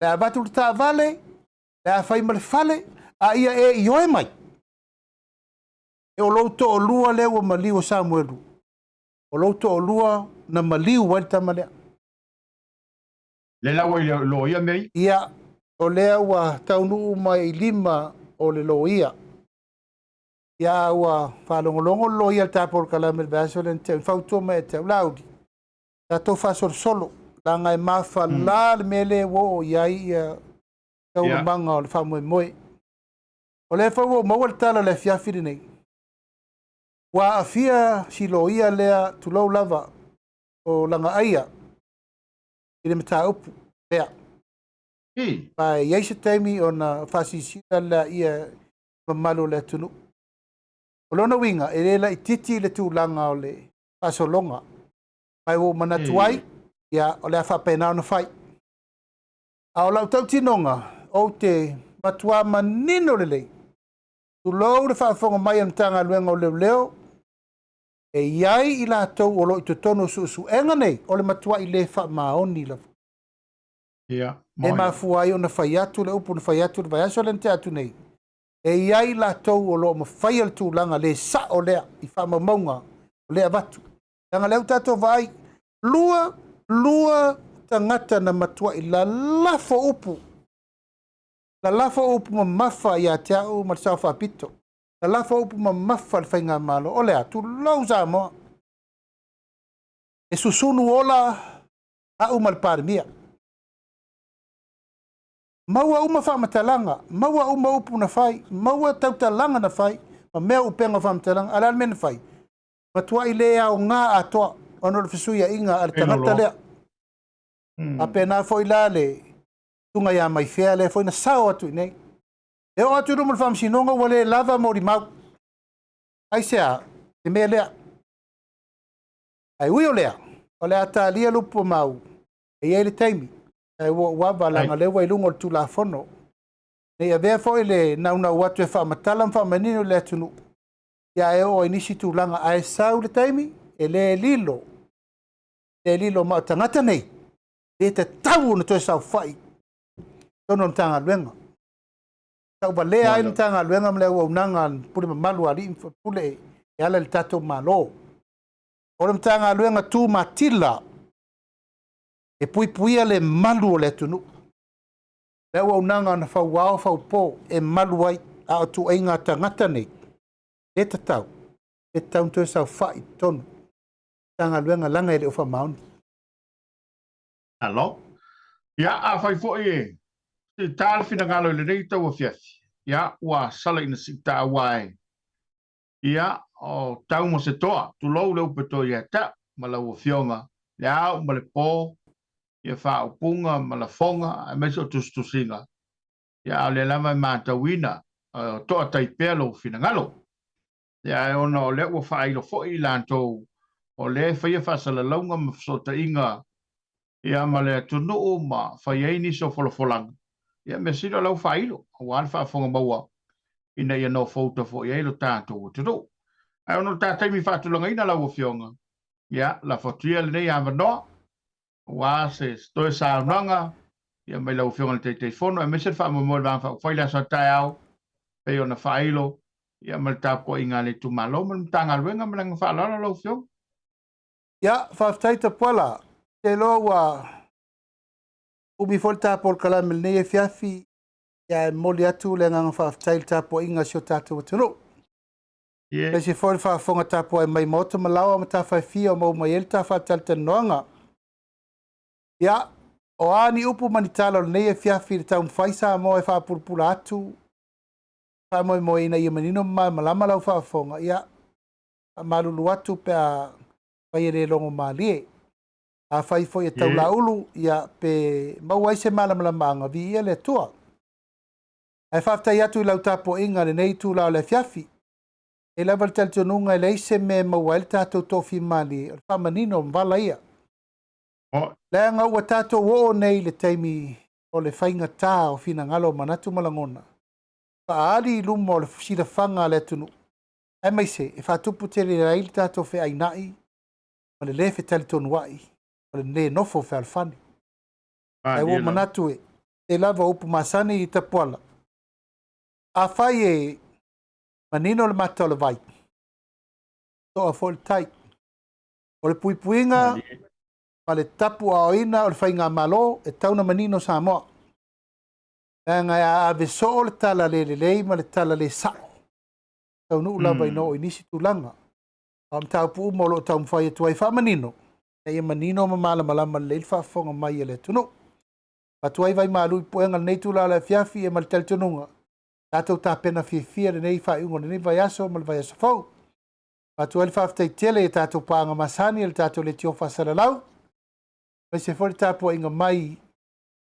le a avatu le taavale, o le a fai ma le fale, a ia e ioe mai, e o lou toalua lea ua maliu o Samuelu, o lou toalua na maliu ai le tama lea. Le la ua i le loia mea ia? Ia, o lea ua taunuu mai i lima o le loia. Ia, ua faalogologo le loia i le ta polokalame i le vaiaso lea na tea, fautua mai ia te au, Laauli, tatou faasolosolo, leaga e mafala le mea lea ua oo i ai ia taualumaga o le faamoemoe. O lea foi ua ou maua le tala i le afiafi lenei, ua aafia si loia lea, tulou lava, o Lagaaia i le mataupu lea. Ma e i ai se taimi ona faasilasila lea i mamalu o le atunuu. O lona uiga, e le laitiiti le tulaga o le faasologa. Ma ua ou manatu ai, ia, o le a faapena ona fai. A o lau tautinoga, ou te matua manino lelei, tulou le faafofoga mai a le Matagaluega o Leoleo, e i ai i latou o lo o i totonu o suesuega nei, o le matuai le faamaoni lava. E mafua ai ona fai atu le upu na fai atu le vaiaso lea na tea atu nei, e i ai i latou o lo o mafaia le tulaga le sao lea i faamaumauga o lea avatu. Leaga o lea ua tatou vaai, 2 tagata na matuai lalafo upu, lalafo upu mamafa ia te au ma le Sao Faapito, lalafo upu mamafa le Faigamalo, o le a, tulou Samoa, e susunu ola au ma le Palemia. Maua uma faamatalaga, maua uma upu na fai, maua tautalaga na fai, ma mea upega o faamatalaga, a o le a le mea na fai? Matuai le aoga atoa ona o le fesuiaiga a le tagata lea. Faapena foi la le susuga ia Maifea lea foi na sao atu i nei. E oo atu i luma o le faamasinoga ua le lava molimau. Aisea? Le mea lea. Ae ui o lea, o le a talia lupu mau, e i ai le taimi, ae ua ou ava leaga o lea ua i luga o le Tulafono. Ne i avea foi le naunau atu e faamatala ma faamanino i le atunuu, ia e oo ai nisi tulaga, ae sau le taimi, e le lilo, le lilo ma o tagata nei, le tatau ona toe saofai totonu o le Matagaluega. Tauvalea ai le Matagaluega ma le auaunaga a le pule mamalu a alii ma faipule e ala i le tatou Malo. O le Matagaluega tumatila e puipuia le malu o le atunuu. Le auaunaga na fauao faupo e malu ai, a o tuuaiga tagata nei, le tatau, le tatau ona toe saofai i totonu Matagaluega leaga e le o faamaoni. Alo. Ia, afai foi e siita le finagalo i lenei tauafiafi, ia, ua sala ina siita aua e, ia, o tau ma se toa, tulou le upu e toe ia te au, ma lau afioga, le ao ma le po, ia faaupuga ma lafoga, aemaise o tusitusiga, ia, a o lea lava e matauina, o toatai pea lou finagalo. Ia, ae ona o lea ua faailo foi i latou o lea e faia faasalalauga ma fesootaiga ia ma le atunuu ma fai ai nisi o folafolaga, ia mea sili o la ua faailo aua le faafofoga maua ina ia nofouta foi ai lo tatou atunuu. Ae ona o le ta taimi faatulagaina lau Afioga, ia lafo atu ia lenei avanoa aua se toe saunoaga ia mai lau Afioga i le Taitaifono aemaise le faamoemoe o le Vaega Faaupufai i le aso a taeao pei ona faailo. Ia ma le tapuaiga a le itumalo ma le Matagaluega ma le agaga faaaloalo lau Afioga. Ia, faafetai Tapuala. Ou te iloa ua umi foi le ta polokalame i lenei afiafi, ia ae momoli atu le agaga faafetai i le tapuaiga a si o tatou atunuu. Aemaise foi le faafofoga tapuai mai i maota ma laoa ma tafa e fia o maua mai ai le ta faatalatalanoaga. Ia, o a ni upu ma ni tala o lenei afiafi i le taumafai Samoa e faapulapula atu, faamoemoe ina ia manino ma malamalama lau faafofoga, ia, faamalulu atu pe a fai e le logo malie. Afai foi e taulaulu, ia, pe maua ai se malamalamaaga, viia le Atua. Ae faafetai atu i lau tapuaiga i lenei itula o le afiafi. E i ai lava le talitonuga e leai se mea e maua ai le tatou toafimalie, o le faamanino o vala ia. Leaga ua tatou oo nei i le taimi o le faigata o finagalo o manatu ma lagona, faaali i luma o le silafaga a le atunuu, aemaise e faatupu tele ai le tatou feainai ma le le fetalitonuai ma le le nofo fealofani. Ae ua ou manatu e pei lava o upu masani i Tapuala, afai e manino le mata o le vai, toa foi le tai. O le puipuiga ma le tapuaaoina o le faigamalo e tau na manino Samoa. Leaga e a ave soo le tala le lelei ma le tala le sao, taunuu lava ina oo i nisi tulaga. A o mataupu uma o lo o taumafai atu ai faamanino, ina ia manino ma malamalama lelei le faafofoga mai a le atunuu. Avatu ai vaimalu i puega i lenei itula o le afiafi ia ma le talitonuga, tatou tapena fiafia lenei faaiuga o lenei vaiaso ma le vaiaso fou. Avatu ai le faafetai tele i tatou paaga masani a le tatou leitio faasalalau, aemaise foi le tapuaiga mai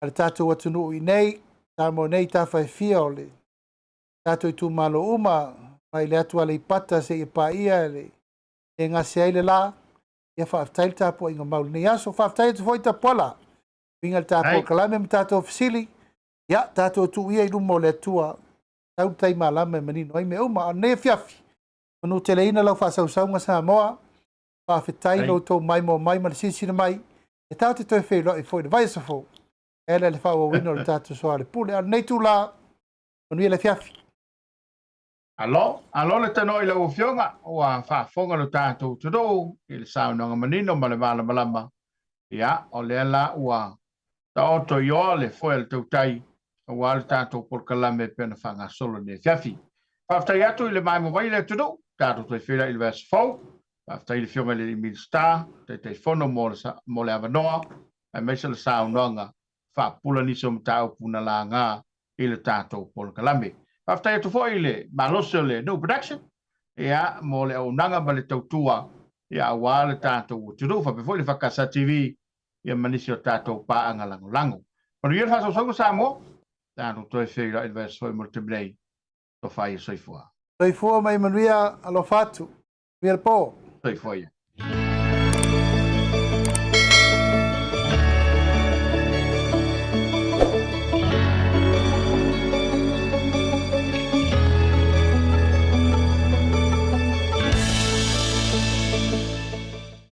a le tatou atunuu i inei, Samoa nei i tafa e fia o le tatou itumalo uma, mai le atu Aleipata seia paia le e gase ai le la. Ia faafetai le tapuaiga mau i lenei aso. Faafetai atu foi Tapuala, uiga i le ta polokalame ma tatou fesili. Ia, tatou tuu ia i luma o le Atua, tau le tai malama e manino ai mea uma. A o lenei afiafi, manuteleina lau faasausauga Samoa, faafetai lo outou maimoa mai ma le silasila mai. E tatou te toe feiloai foi i le vaiaso fou, e ala i le faaauauina o le tatou soalepule. A o lenei itula, manuia le afiafi. Alo, alo le tanoa i lau Afioga, ua faafofoga lo tatou atunuu i le saunoaga manino ma le malamalama. Ia, o lea la ua taoto i oa le foe a le tautai aua le tatou polokalame e pei ona faagasolo i lenei afiafi. Faafetai atu i le maimoa mai le atunuu, tatou toe feiloai i le vaiaso fou. Faafetai i le Afioga i le Minisita, Taitaifono mo le, mo le avanoa, aemaise le saunoaga faapula nisi o mataupu na laga i le tatou polokalame. Faafetai atu foi i le malosi o le Nuu Production, ia, mo le auaunaga ma le tautua, ia, aua le tatou atunuu, faapea foi le Fakasa TV, ia ma nisi o tatou paaga lagolago. Manuia le faasausauga Samoa, tatou toe feiloai i le vaiaso foi mo le taimi nei. Tofa ia soifua. Soifua ma ia manuia, alofa atu. Manuia le po. Soifua ia.